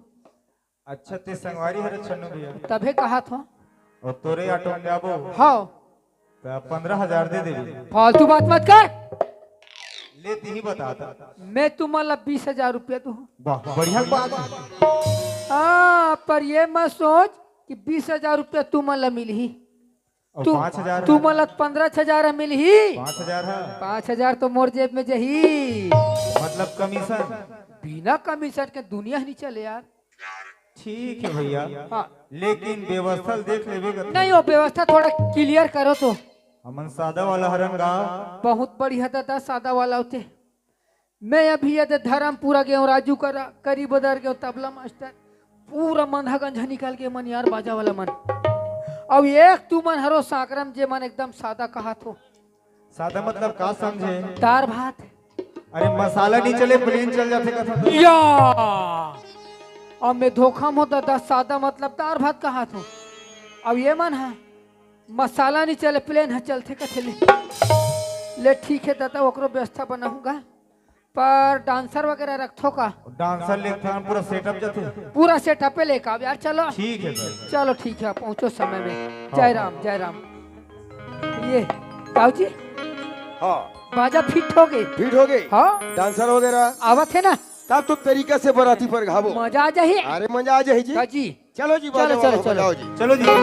अच्छा, ते संगवारी हरे छन्नू भैया। तभे कहा थो। अउ तोरे ऑटो में जाबो। हाँ। त पन्द्रह हजार दे देबे। फालतू बात मत कर। ले, तिही बता ता। मैं तुमन ला बीस हजार रुपया दूँ। वाह, बढ़िया बात हे। हाँ, पर ये मत सोच कि बीस हजार रुपया तुमन ला मिलही। अउ तू, पाँच हजार तुमन ला पन्द्रह हजार मिलही। पाँच हजार हे। पाँच हजार तो मोर जेब में जही। मतलब कमीशन? बिना कमीशन के दुनिया नहीं चले यार। ठीक हे भैया। हाँ। लेकिन व्यवस्था ल देख लेबे गा। नहीं, वो व्यवस्था थोड़ा clear करो तो। हमन सादा वाला हरन गा। बहुत बढ़िया दादा, सादा वाला होथे। मैं अभी ये धर्मपुरा गेंव, राजू करा, करी बदर गेंव, तबला मास्टर, पूरा मंदहा गंजहा निकाल के मन यार, बाजा वाला मन। अउ एक तुमन हरो सांकरा म, जे मन एकदम सादा कहत हो। सादा मतलब का समझे? दार भात। अरे, मसाला नइ चले, प्लेन चल जाथे कथा तो। या, अब मैं धोखा म हो दादा, सादा मतलब दार भात कहत हो। अब ये मन ह मसाला नइ चले, प्लेन ह चलथे कथे ले। ले ठीक हे दादा, ओकरो व्यवस्था बनाहूँ गा। पर डांसर वगैरह रखथो का? डांसर लेके पूरा सेटअप जाथे। पूरा सेटअप पे लेके आओ यार, चलो। ठीक है सर। चलो ठीक है, पहुंचो समय में। हाँ, जय हाँ। राम, जय राम। ये ताऊ जी, हाँ। बाजा फिट हो गए? फिट हो गए। हाँ। डांसर वगैरह आवत है ना? तब तो तरीका से बराती पर घाबो। मजा आ जाही। अरे मजा आ जाही जी। का जी? चलो जी, चलो, बाजा चलो, वाला चलो। बजाओ जी। चलो जी, चलो।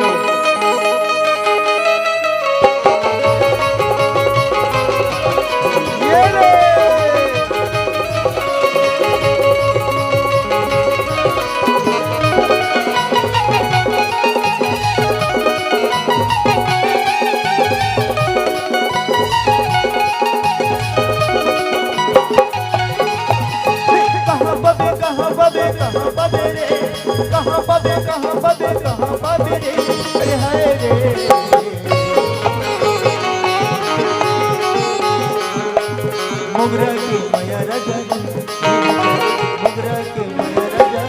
ये रे। कहाँ बबे, कहाँ बबे, कहाँ बबे रे? कहाँ बबे, कहाँ बबे, कहाँ बबे रे? अरे हाय रे। मोगरा के मया राजा, मोगरा के मया राजा,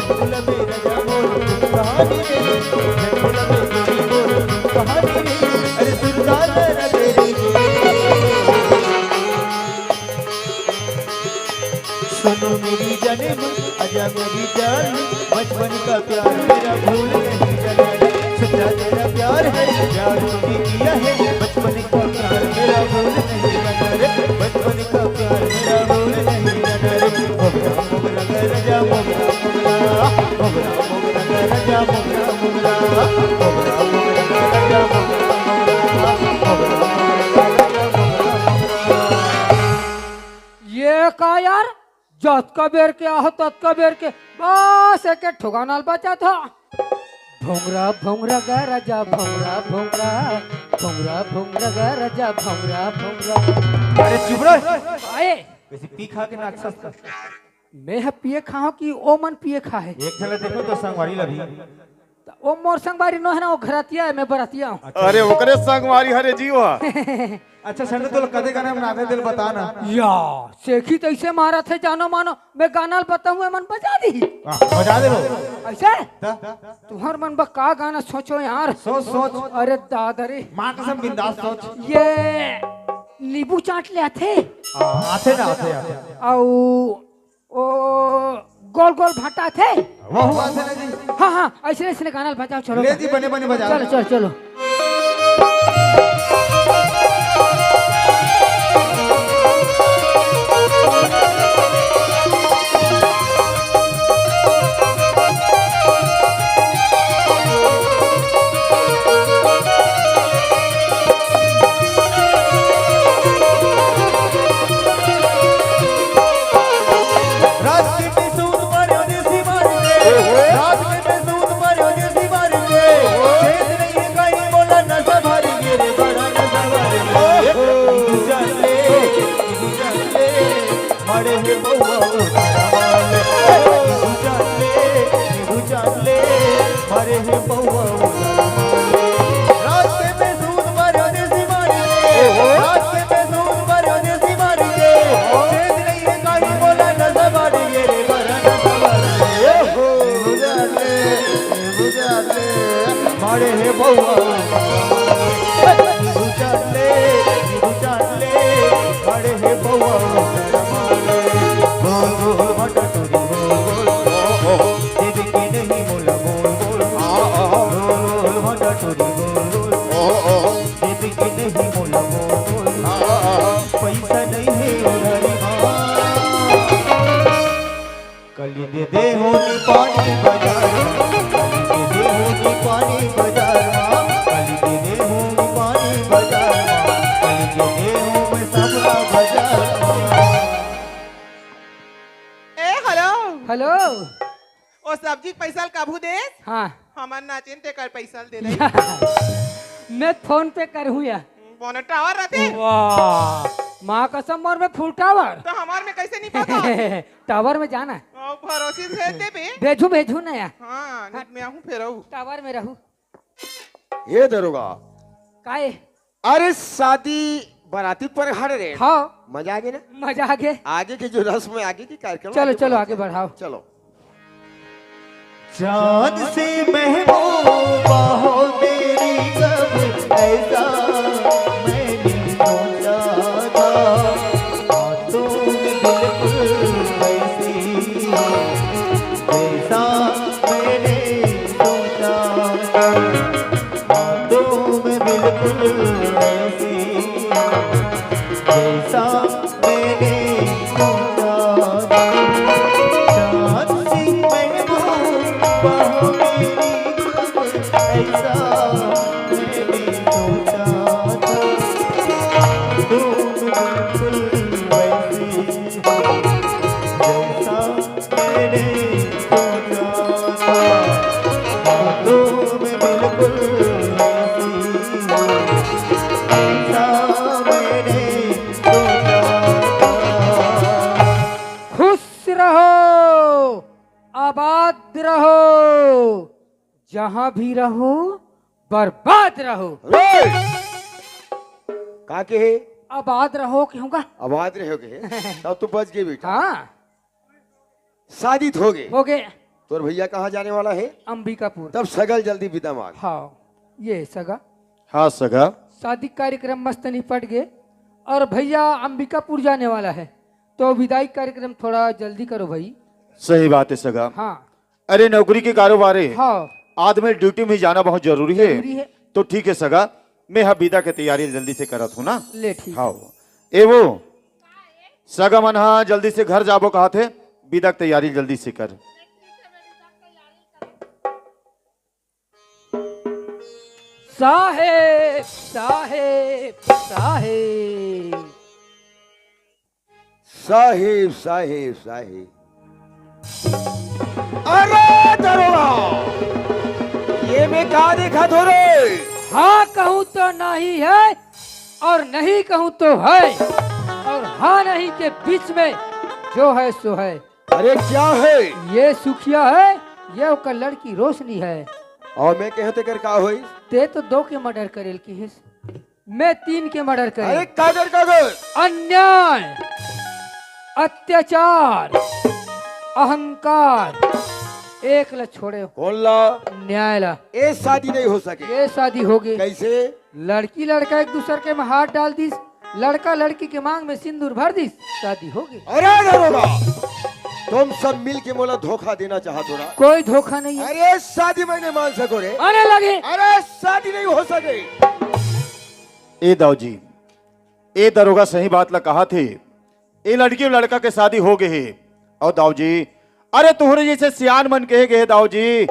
झुलबे राजा मोर कहानी रे, झुलबे मोर कहानी रे, अरे सुरदार राजा रे। सुनो मेरी जाने मन, आजा मेरी जान, बचपन का प्यार मेरा भूल नहीं जाना रे। सच्चा तेरा प्यार है, प्यार तूने किया है, बचपन का प्यार मेरा भूल नहीं जाना रे, बचपन का प्यार मेरा भूल नहीं जाना रे। मोगरा मोगरा गा राजा मोगरा मोगरा, मोगरा मोगरा गा राजा मोगरा मोगरा, मोगरा मोगरा गा राजा मोगरा मोगरा, मोगरा मोगरा गा राजा मोगरा मोगरा। ये का यार, जतका बेर के आहो, ततका बेर के बस एक एक ठो गाना ल बजात हो। भोंगरा भोंगरा गा राजा, भोंगरा भोंगरा, भोंगरा भोंगरा गा राजा, भोंगरा भोंगरा। अरे चुप रह। आए। वैसे पी खा के नाचस का? मैं ह पिए खा हूँ कि ओ मन पिए खा है? एक झलक देखो तो संगवारी लभी। त ओ मोर संगवारी नो है ना, ओ घरतिया है, मैं बरतिया हूँ। अरे ओकरे संगवारी हरे जी वो। अच्छा संडू, तोला कते गाना में नाचे तेला बता ना। या, सेखी तइसे मारत हे जानो मानो, मैं गाना ल बताऊं, एमन बजा दिही। हाँ, बजा दे रो। अइसे? त? तुहर मन बर का गाना सोचों यार? सोच, सोच। अरे दादा रे। माँ कसम बिंदास सोच। ये नींबू चाट ले आथे। हाँ, आथे ना, आथे, आथे। अउ ओ, गोल गोल भांटा थे। वहू आथे ना जी। हाँ, हाँ, अइसने, अइसने गाना ल बजाओ, चलो। ले जी, बने, बने बजाओ। चलो, चलो, चलो। रात के मैं सूत मार्यो देसी मार के। ओहो। रात के मैं सूत मार्यो देसी मार के। ओहो। चैन नहीं है काई मोला नशा भारी गे रे, बड़ा नशा भारी गे। ओहो। नींबू चाट ले, नींबू चाट ले, मारे हे बउआ ओ तारा माल। नींबू चाट ले, नींबू चाट ले, मारे हे बउआ ओ तारा माल। रात के मैं सूत मार्यो देसी मार के। ओहो। रात के मैं सूत मार्यो देसी मार के। ओहो। चैन नहीं काई मोला नशा भारी गे रे, बड़ा नशा भारी गे। ओहो। बुझा ले, बुझा ले, मारे हे बउआ। बुझा ले, बुझा ले, मारे हे बउआ। गोल गोल भांटा टूरी गोल गोल। देवे के नहीं मोला बोल बोल। गोल गोल भांटा टूरी गोल गोल। देवे के नहीं मोला बोल बोल। पैसा नहीं है उधारी मा। कली दे दे हो नी पानी बाजार मा, कली दे दे हो नी पानी बाजार मा, कली दे दे हो नी पानी बाजार मा, कली दे दे हो मैं सबला बाजार मा। ए, हेलो। हेलो। ओ सब्जी के पैसा ल कभू देस? हाँ। हमन नाचेन तेकर पैसा ल दे दे। मैं फोन पे करहूँ या। फोन टावर रथे। वाह, माँ कसम मोर में फुल टावर। तो हमार में कैसे नहीं पता? टावर में जाना। ओ परोसी से दे बे। भेजू, भेजू ना यार। हाँ, नहीं, मैं हूँ फेरऊ। टावर में रहू। हे दरोगा। काए? अरे शादी बराती पर हर रे। हाँ। मजा आगे ना? मजा आगे। आगे के जो रस्म है, आगे के कार्यक्रम चलो, आगे चलो, बढ़ाते आगे हैं। बढ़ाओ। चलो। चांद से महबूबा हो मेरी, कब ऐसा मैंने सोचा था। तुम बिल्कुल वैसी हो जैसा मैंने सोचा था। तुम बिल्कुल वैसी हो जैसा मैंने सोचा था। चांद से महबूबा हो मेरी, कब ऐसा मैंने सोचा था। तुम बिल्कुल वैसी हो जैसा मैंने सोचा था। तुम बिल्कुल वैसी हो जैसा मैंने सोचा था। खुश रहो, आबाद रहो, जहां भी रहो, बर्बाद रहो। रे! का के हे? आबाद रहो कहूंगा। आबाद रहो के? तब तो बच गए बेटा। हाँ। शादी तो हो गए। हो गए। तोर भैया कहाँ जाने वाला है? अंबिकापुर। तब सगल जल्दी विदा मांग। हाँ, ये सगा। हाँ सगा। शादी कार्यक्रम मस्त निपट गए और भैया अंबिकापुर जाने वाला है, तो विदाई कार्यक्रम थोड़ा जल्दी करो भाई। सही बात है सगा। हाँ। अरे नौकरी के कारोबार है। हाँ। आदमी ड्यूटी में जाना बहुत जरूरी है। जरूरी है। तो ठीक है सगा, मैं हा विदा के तैयारी जल्दी से करत हूँ ना। ले ठीक। हाँ। ए वो सगा मन हा जल्दी से घर जाबो कहा थे, विदा के तैयारी जल्दी से कर। साहेब, साहेब, साहेब। साहेब, साहेब, साहेब। अरे दरोगा, ये मैं का देखत हो रे? हाँ कहूँ तो नहीं है और नहीं कहूँ तो है, और हाँ नहीं के बीच में जो है सो है। अरे क्या है? ये सुखिया है, ये ओकर लड़की रोशनी है। और मैं कहते कर का होई? ते तो दो के मर्डर करेल की हिस। मैं तीन के मर्डर करे। अरे कादर, कादर। अन्याय, अत्याचार, अहंकार, एक ला छोड़े। कौन ला? न्याय ला। ए शादी नहीं हो सके। ये शादी होगे। कैसे? लड़की लड़का एक दूसर के में हाथ डाल दिस, लड़का लड़की के मांग में सिंदूर भर दिस, शादी होगे। अरे दरोगा, तुम सब मिल के मोला धोखा देना चाहत हो ना? कोई धोखा नहीं है। अरे शादी मैं नहीं मान सको रे। आने लगे। अरे शादी नहीं हो सके। ए दाऊ जी, ए दरोगा सही बात ला कहा थे। ए लड़की अउ लड़का के शादी हो गए हे। अउ दाऊ जी, अरे तुहरे जैसे सियान मन कहे गए हे दाऊ जी,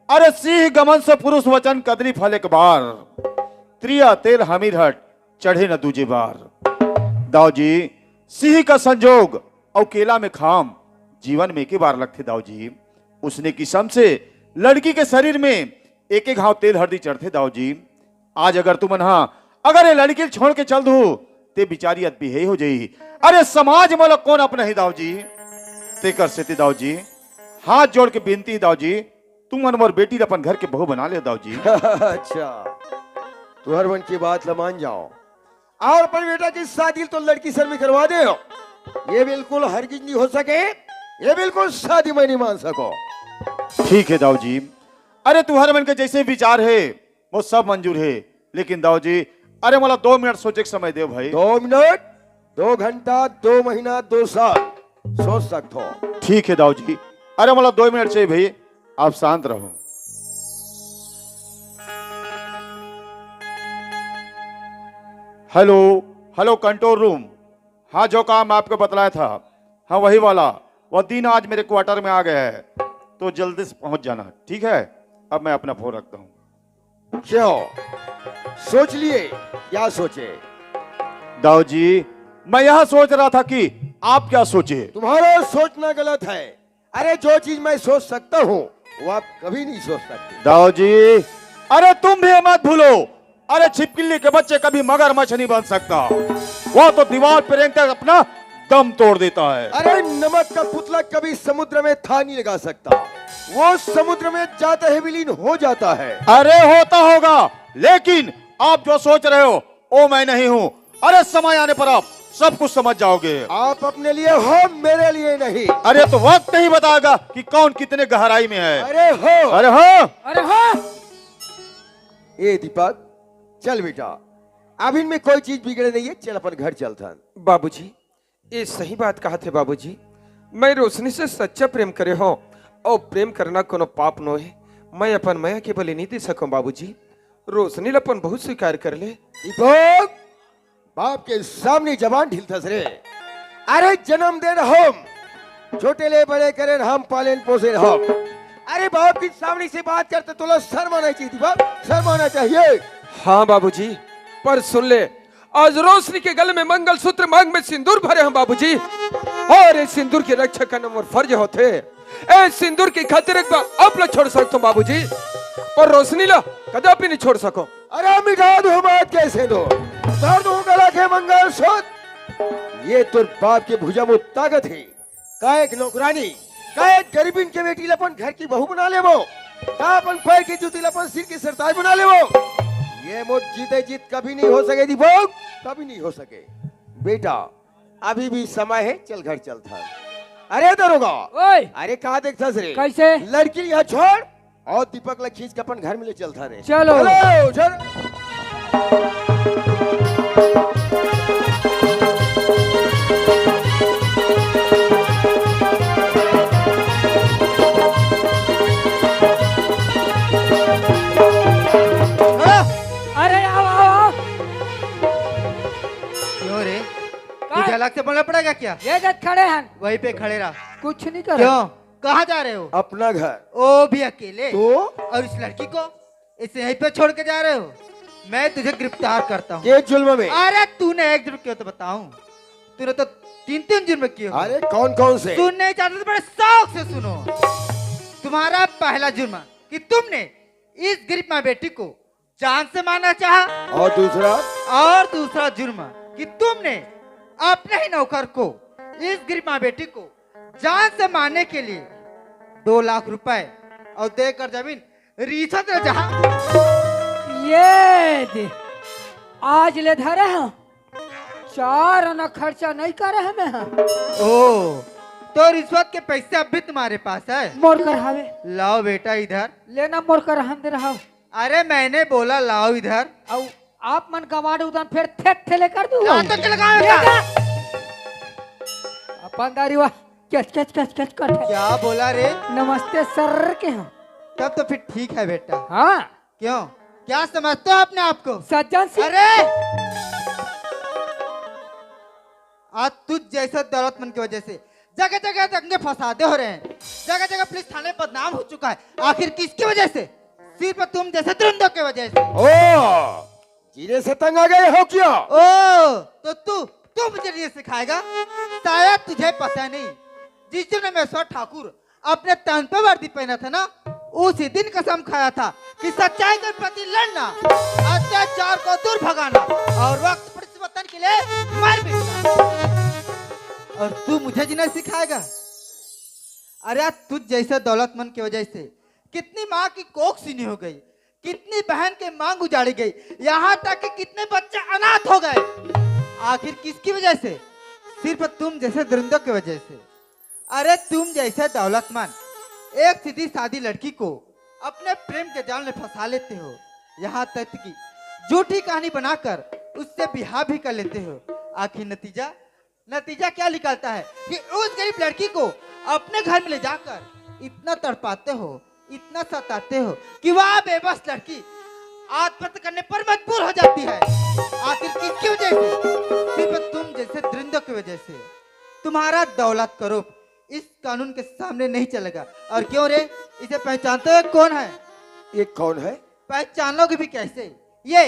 अरे सिंह गमन से पुरुष वचन कदरी फल एक बार, त्रिया तेल हमीर हट चढ़े न दूजे बार। दाऊ जी, सिंह का संजोग अउ केला में खाम जीवन में एक ही बार लगथे दाऊ जी। उसने किसम से लड़की के शरीर में एक एक घाव तेल हरदी चढ़थे दाऊ जी। आज अगर तुमन हा अगर ये लड़की ल छोड़ के चल दू, ते बिचारी अत बिहेई हो जाई। अरे समाज मोला कौन अपनाही दाऊ जी? तेकर सेती दाऊ जी, हाथ जोड़ के बिनती हे दाऊ जी, तुमन मोर बेटी ल अपन घर के बहू बना ले दाऊ जी। अच्छा, तुहर मन की बात ल मान जाओ। अउ अपन बेटा की शादी तो लड़की सर में करवा दे हो। ये बिल्कुल हरगिज नहीं हो सके, ये बिल्कुल शादी मैं नहीं मान सको। ठीक है दाऊ जी, अरे तुहर मन के जैसे विचार हे, वो सब मंजूर हे, लेकिन दाऊ जी, अरे मोला दो मिनट सोचे के समय देव भाई। दो मिनट, दो घंटा, दो महीना, दो साल सोच सकथो। ठीक है दाऊ जी, अरे मोला दो मिनट चाहिए भाई, आप शांत रहो। Hello, hello control room. हाँ, जो काम आपको बतलाया था, हाँ वही वाला, वो दीन आज मेरे क्वार्टर में आ गया है, तो जल्दी से पहुंच जाना, ठीक है? अब मैं अपना फोन रखता हूँ। क्या सोच लिए? क्या सोचे? दाऊ जी, मैं यह सोच रहा था कि आप क्या सोचे। तुम्हारा सोचना गलत है। अरे, जो चीज मैं सोच सकता हूँ, वो आप कभी नहीं सोच सकते। दाऊ जी, अरे तुम भी मत भूलो, अरे छिपकली के बच्चे कभी मगरमच्छ नहीं बन सकता। वो तो दीवार पे रेंगते अपना दम तोड़ देता है। अरे, नमक का पुतला कभी समुद्र में थाह नहीं लगा सकता, वो समुद्र में जाते ही विलीन हो जाता है। अरे, होता होगा, लेकिन आप जो सोच रहे हो, वो मैं नहीं हूँ। अरे, समय आने पर आप सब कुछ समझ जाओगे। आप अपने लिए हो, मेरे लिए नहीं। अरे, तो वक्त ही बताएगा कि कौन कितने गहराई में है। अरे हो। अरे हो। अरे हो। ए दीपक, चल बेटा, अब इनमें कोई चीज बिगड़े नहीं है, चल अपन घर चलथन। बाबूजी, ये सही बात कहा थे बाबूजी। मैं रोशनी से सच्चा प्रेम करे हो, और प्रेम करना कोनो पाप नो है। मैं अपन मया के बलि नहीं दे सकूं बाबूजी। रोशनी ल अपन बहुत स्वीकार कर ले। दीपक, बाप के सामने जबान ढीलथस रे। अरे, जन्म देन हम, छोटे ले बड़े करेन हम, पालेन पोसेन हम। अरे, बाप के सामने से बात करते तोला शर्म आना चाहिए दीपक, शर्म आना चाहिए। हाँ बाबूजी, पर सुन ले, आज रोशनी के गले में मंगलसूत्र, मांग में सिंदूर भरे हम बाबूजी, और ये सिंदूर की रक्षा करना मोर फर्ज होथे। ए सिंदूर की खातिर एक बार आप ला छोड़ सकता हूँ बाबूजी, पर रोशनी ला कदापि नहीं छोड़ सको। अरे मिटा दो बात कैसे दो, कर दूं गला के मंगलसूत्र। ये तोर बाप के भुजा में ताकत है, का एक नौकरानी, का एक गरीबिन के बेटी ला अपन घर की बहू बना लेबो, का अपन पैर की जूती ला अपन सिर की सरताज बना लेबो। ये मोर जीते जीत कभी नहीं हो सके दीपक, कभी नहीं हो सके। बेटा, अभी भी समय है, चल घर चलथन। अरे दरोगा, ओए! अरे का देखथस रे? कैसे? लड़की यहाँ छोड़ और दीपक ला खींच के अपन घर में ले चलथन रे। चलो। चलो, चल। अरे आओ, आओ, आओ। क्यों रे? का? तुझे अलग से बोलना पड़ेगा क्या? ये जत खड़े हन। वहीं पे खड़े रहा। कुछ नहीं कर। क्यों? कहाँ जा रहे हो? अपना घर। ओ भी अकेले? तो? और इस लड़की को इसे यहीं पे छोड़ के जा रहे हो? मैं तुझे गिरफ्तार करता हूँ। के जुल्म में? अरे तूने एक जुर्म किया तो बताऊं, तूने तो तीन तीन जुर्म किए हो। अरे कौन कौन से? सुनने चाहते तो बड़े शौक से सुनो। तुम्हारा पहला जुर्म कि तुमने इस गरीब माँ बेटी को जान से मारना चाहा। और दूसरा? और दूसरा जुर्म कि तुमने अपने ही नौकर को, इस गरीब माँ बेटी को जान से मारने के लिए दो लाख रुपए और देकर जमीन रिश्वत ले चाहा। ये दे, आज ले धरे हम, चार आना खर्चा नहीं करे हमें हम। ओ, तो रिश्वत के पैसे अब भी तुम्हारे पास है? मोर कर हवे। लाओ बेटा इधर। लेना मोर कर हम दे रहा। अरे मैंने बोला लाओ इधर। अउ आप मन गंवार उदन फेर थेथेले कर दू। कहाँ तक लगावे ये का? अपन दारी वाह, कच कच कच कच कर। क्या बोला रे? नमस्ते सर के हम। तब तो फिर ठीक है बेटा। हाँ। क्यों, क्या समझते हो अपने आप को? सज्जन सिंह। अरे, आज तुझ जैसे दौलतमंद की वजह से जगह जगह दंगे फसादे हो रहे हैं, जगह जगह पुलिस थाने बदनाम हो चुका है। आखिर किसकी वजह से? सिर्फ तुम जैसे दरिंदों की वजह से। ओ, जीने से तंग आ गए हो क्या? ओ, तो तू, तू मुझे ये सिखाएगा? शायद तुझे पता नहीं, जिस दिन रमेश्वर ठाकुर अपने तन पे वर्दी पहना था ना, उसी दिन कसम खाया था कि सच्चाई के प्रति लड़ना, अत्याचार को दूर भगाना और वक्त परिवर्तन के लिए मर मिटना। और तू मुझे जीना सिखाएगा? अरे यार, तुझ जैसे दौलतमंद की वजह से कितनी माँ की कोख सूनी हो गई, कितनी बहन के मांग उजाड़ी गई, यहाँ तक कि कितने बच्चे अनाथ हो गए। आखिर किसकी वजह से? सिर्फ तुम जैसे दरिंदों की वजह से। अरे तुम जैसे दौलतमंद एक सीधी सादी लड़की को अपने प्रेम के जाल में फंसा लेते हो, यहाँ तक कि झूठी कहानी बनाकर उससे ब्याह भी कर लेते हो। आखिर नतीजा, नतीजा क्या निकलता है कि उस गरीब लड़की को अपने घर में ले जाकर इतना तड़पाते हो, इतना सताते हो कि वह बेबस लड़की आत्महत्या करने पर मजबूर हो जाती है। आखिर किसकी वजह से? सिर्फ तुम जैसे दरिंदों की वजह से। तुम्हारा दौलत का रूप इस कानून के सामने नहीं चलेगा। और क्यों रे, इसे पहचानते हो कौन है? ये कौन है? पहचानोगे भी कैसे? ये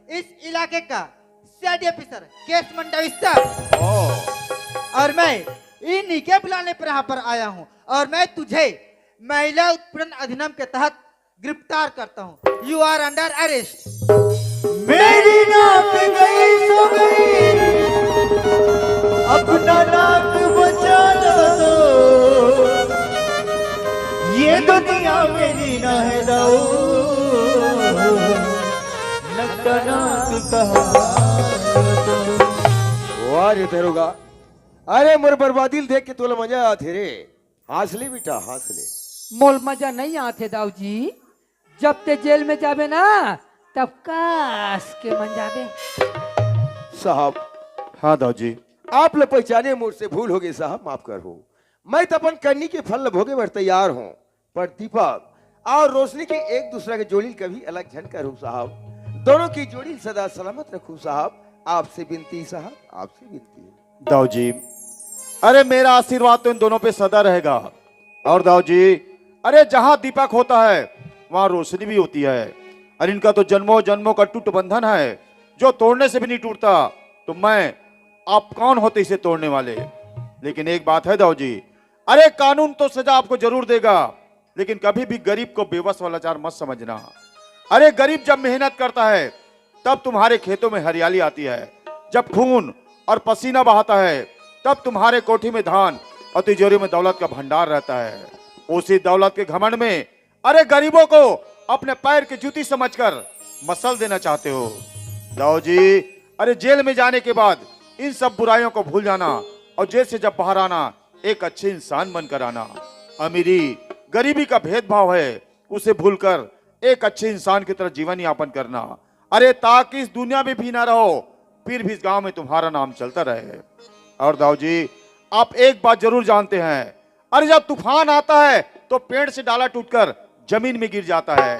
इस इलाके का CID officer KS Mandavi sir. ओ। और मैं इन्हीं के बुलाने पर यहाँ पर आया हूँ और मैं तुझे महिला उत्पीड़न अधिनियम के तहत गिरफ्तार करता हूँ। You are under arrest। मेरी नाक गई सो गई, अपना नाक मेरी ना है दाऊ, नकना तू कहा। वाह रे दरोगा, अरे मोर बर्बादी ल देख के तोला मजा आथे रे। हंस ले बेटा, हंस ले। मोल मजा नहीं आथे दाऊ जी, जब ते जेल में जाबे ना, तब कस के मन जाबे। साहब। हाँ दाऊ जी। आप ल पहचाने मोर से भूल हो गई साहब, माफ कर हो। मैं तो अपन करनी के फल ल भोगे बर तैयार हूँ, पर दीपक और रोशनी के एक दूसरा के जोड़ी ल कभी अलग झन करू साहब। दोनों की जोड़ी ल सदा सलामत रखू साहब। आपसे विनती साहब, आपसे विनती। दाऊ जी, अरे मेरा आशीर्वाद तो इन दोनों पे सदा रहेगा। और दाऊ जी, अरे जहां दीपक होता है, वहां रोशनी भी होती है। और इनका तो जन्मों जन्मों का टूट बंधन है, जो तोड़ने से भी नहीं टूटता। तो मैं, आप कौन होते इसे तोड़ने वाले? लेकिन एक बात है दाऊ जी, अरे कानून तो सजा आपको जरूर देगा, लेकिन कभी भी गरीब को बेबस व लाचार मत समझना। अरे गरीब जब मेहनत करता है, तब तुम्हारे खेतों में हरियाली आती है। जब खून और पसीना बहाता है, तब तुम्हारे कोठी में धान और तिजोरी में दौलत का भंडार रहता है। उसी दौलत के घमंड में, अरे गरीबों को अपने पैर की जूती समझकर मसल देना चाहते हो। दाऊ जी, अरे जेल में जाने के बाद इन सब बुराइयों को भूल जाना और जेल से जब बाहर आना, एक अच्छे इंसान बनकर आना। अमीरी गरीबी का भेदभाव है, उसे भूलकर एक अच्छे इंसान की तरह जीवन यापन करना। अरे ताकि इस दुनिया में भी ना रहो, फिर भी इस गांव में तुम्हारा नाम चलता रहे। और दाऊ जी, आप एक बात जरूर जानते हैं, अरे जब तूफान आता है तो पेड़ से डाला टूटकर जमीन में गिर जाता है,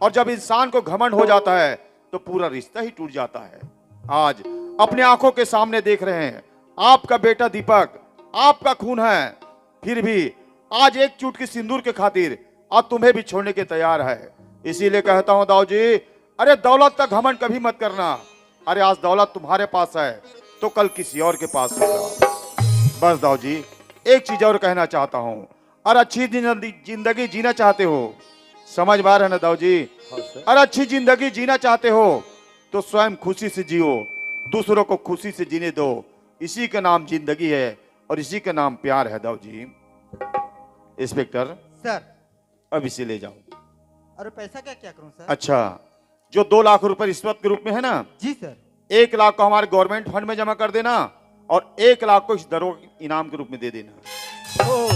और जब इंसान को घमंड हो जाता है तो पूरा रिश्ता ही टूट जाता है। आज अपने आंखों के सामने देख रहे हैं, आपका बेटा दीपक आपका खून है, फिर भी आज एक चुटकी सिंदूर के खातिर आज तुम्हें भी छोड़ने के तैयार है। इसीलिए कहता हूं दाऊ जी, अरे दौलत का घमंड कभी मत करना। अरे आज दौलत तुम्हारे पास है तो कल किसी और के पास होगा। बस दाऊ जी, एक चीज और कहना चाहता हूँ, और अच्छी जिंदगी जिंदगी जीना चाहते हो, समझ में आ रहा है ना दाऊ जी? हाँ सर। और अच्छी जिंदगी जीना चाहते हो तो स्वयं खुशी से जियो, दूसरों को खुशी से जीने दो। इसी का नाम जिंदगी है और इसी का नाम प्यार है दाऊ जी। Inspector, sir. अब इसे ले जाओ। अरे पैसा का क्या करूं सर? अच्छा, जो दो लाख रुपए रिश्वत के रूप में है ना, जी सर। एक लाख को हमारे गवर्नमेंट फंड में जमा कर देना और एक लाख को इस दरोगा इनाम के रूप में दे देना। ओ,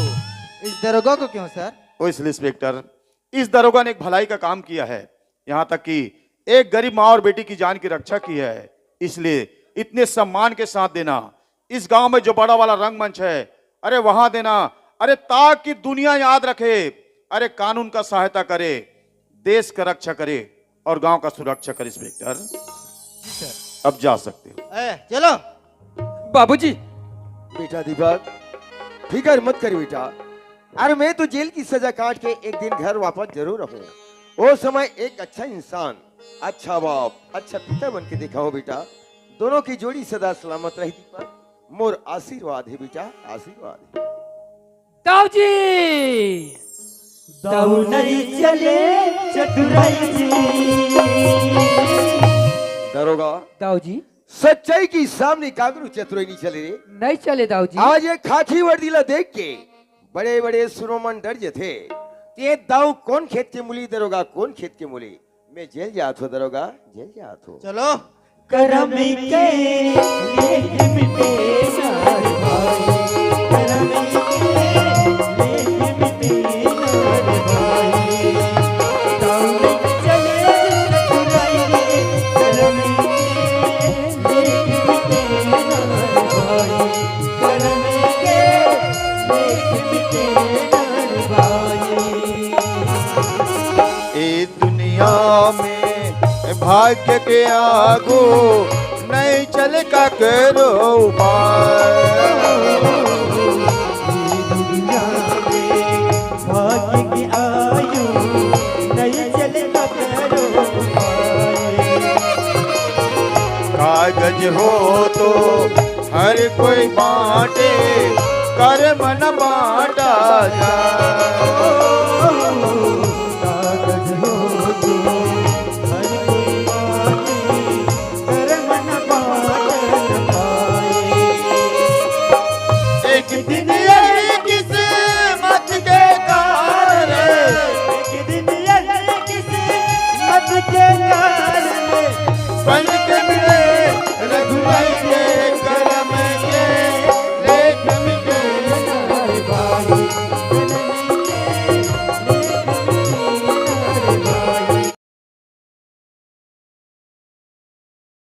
इस दरोगा को क्यों सर? ओ, इसलिए इंस्पेक्टर, इस दरोगा ने एक भलाई का काम किया है, यहाँ तक कि एक गरीब माँ और बेटी की जान की रक्षा की है, इसलिए इतने सम्मान के साथ देना। इस गांव में जो बड़ा वाला रंगमंच है, अरे वहां देना, अरे ताकि दुनिया याद रखे, अरे कानून का सहायता करे, देश का रक्षा करे और गांव का सुरक्षा करे। इंस्पेक्टर, जी सर। अब जा सकते हो। ए, चलो। बाबूजी। बेटा दीपक, फिकर मत कर बेटा, अरे मैं तो जेल की सजा काट के एक दिन घर वापस जरूर आऊंगा। वो समय एक अच्छा इंसान, अच्छा बाप, अच्छा पिता बन के देखा हो बेटा। दोनों की जोड़ी सदा सलामत रही दीपक। मोर आशीर्वाद है बेटा, आशीर्वाद है। दाऊ जी। दाऊ नहीं चले चतुराई जी। दरोगा। दाऊ जी। सच्चाई की सामने कागरू चतुराई नहीं चले रे। नहीं चले दाऊ जी। आज ये खाकी वर्दी ला देख के बड़े बड़े सुरमन डर जथे। ये दाऊ कौन खेत के मूली दरोगा, कौन खेत के मूली? मैं जेल जात हो दरोगा, जेल जात हो। चलो। करम के लेख मिटे ना रे भाई, करम के लेख मिटे ना रे भाई। दाऊ नहीं चले चतुराई रे, करम के लेख मिटे ना रे भाई, करम के लेख मिटे ना रे भाई। ए दुनिया में भाग्य के आगू नहीं चल ककरो उपाय। भाग्य के आयु नहीं चल ककरो उपाय। कागज हो तो हर कोई बांटे, कर्म न बांटा जाए।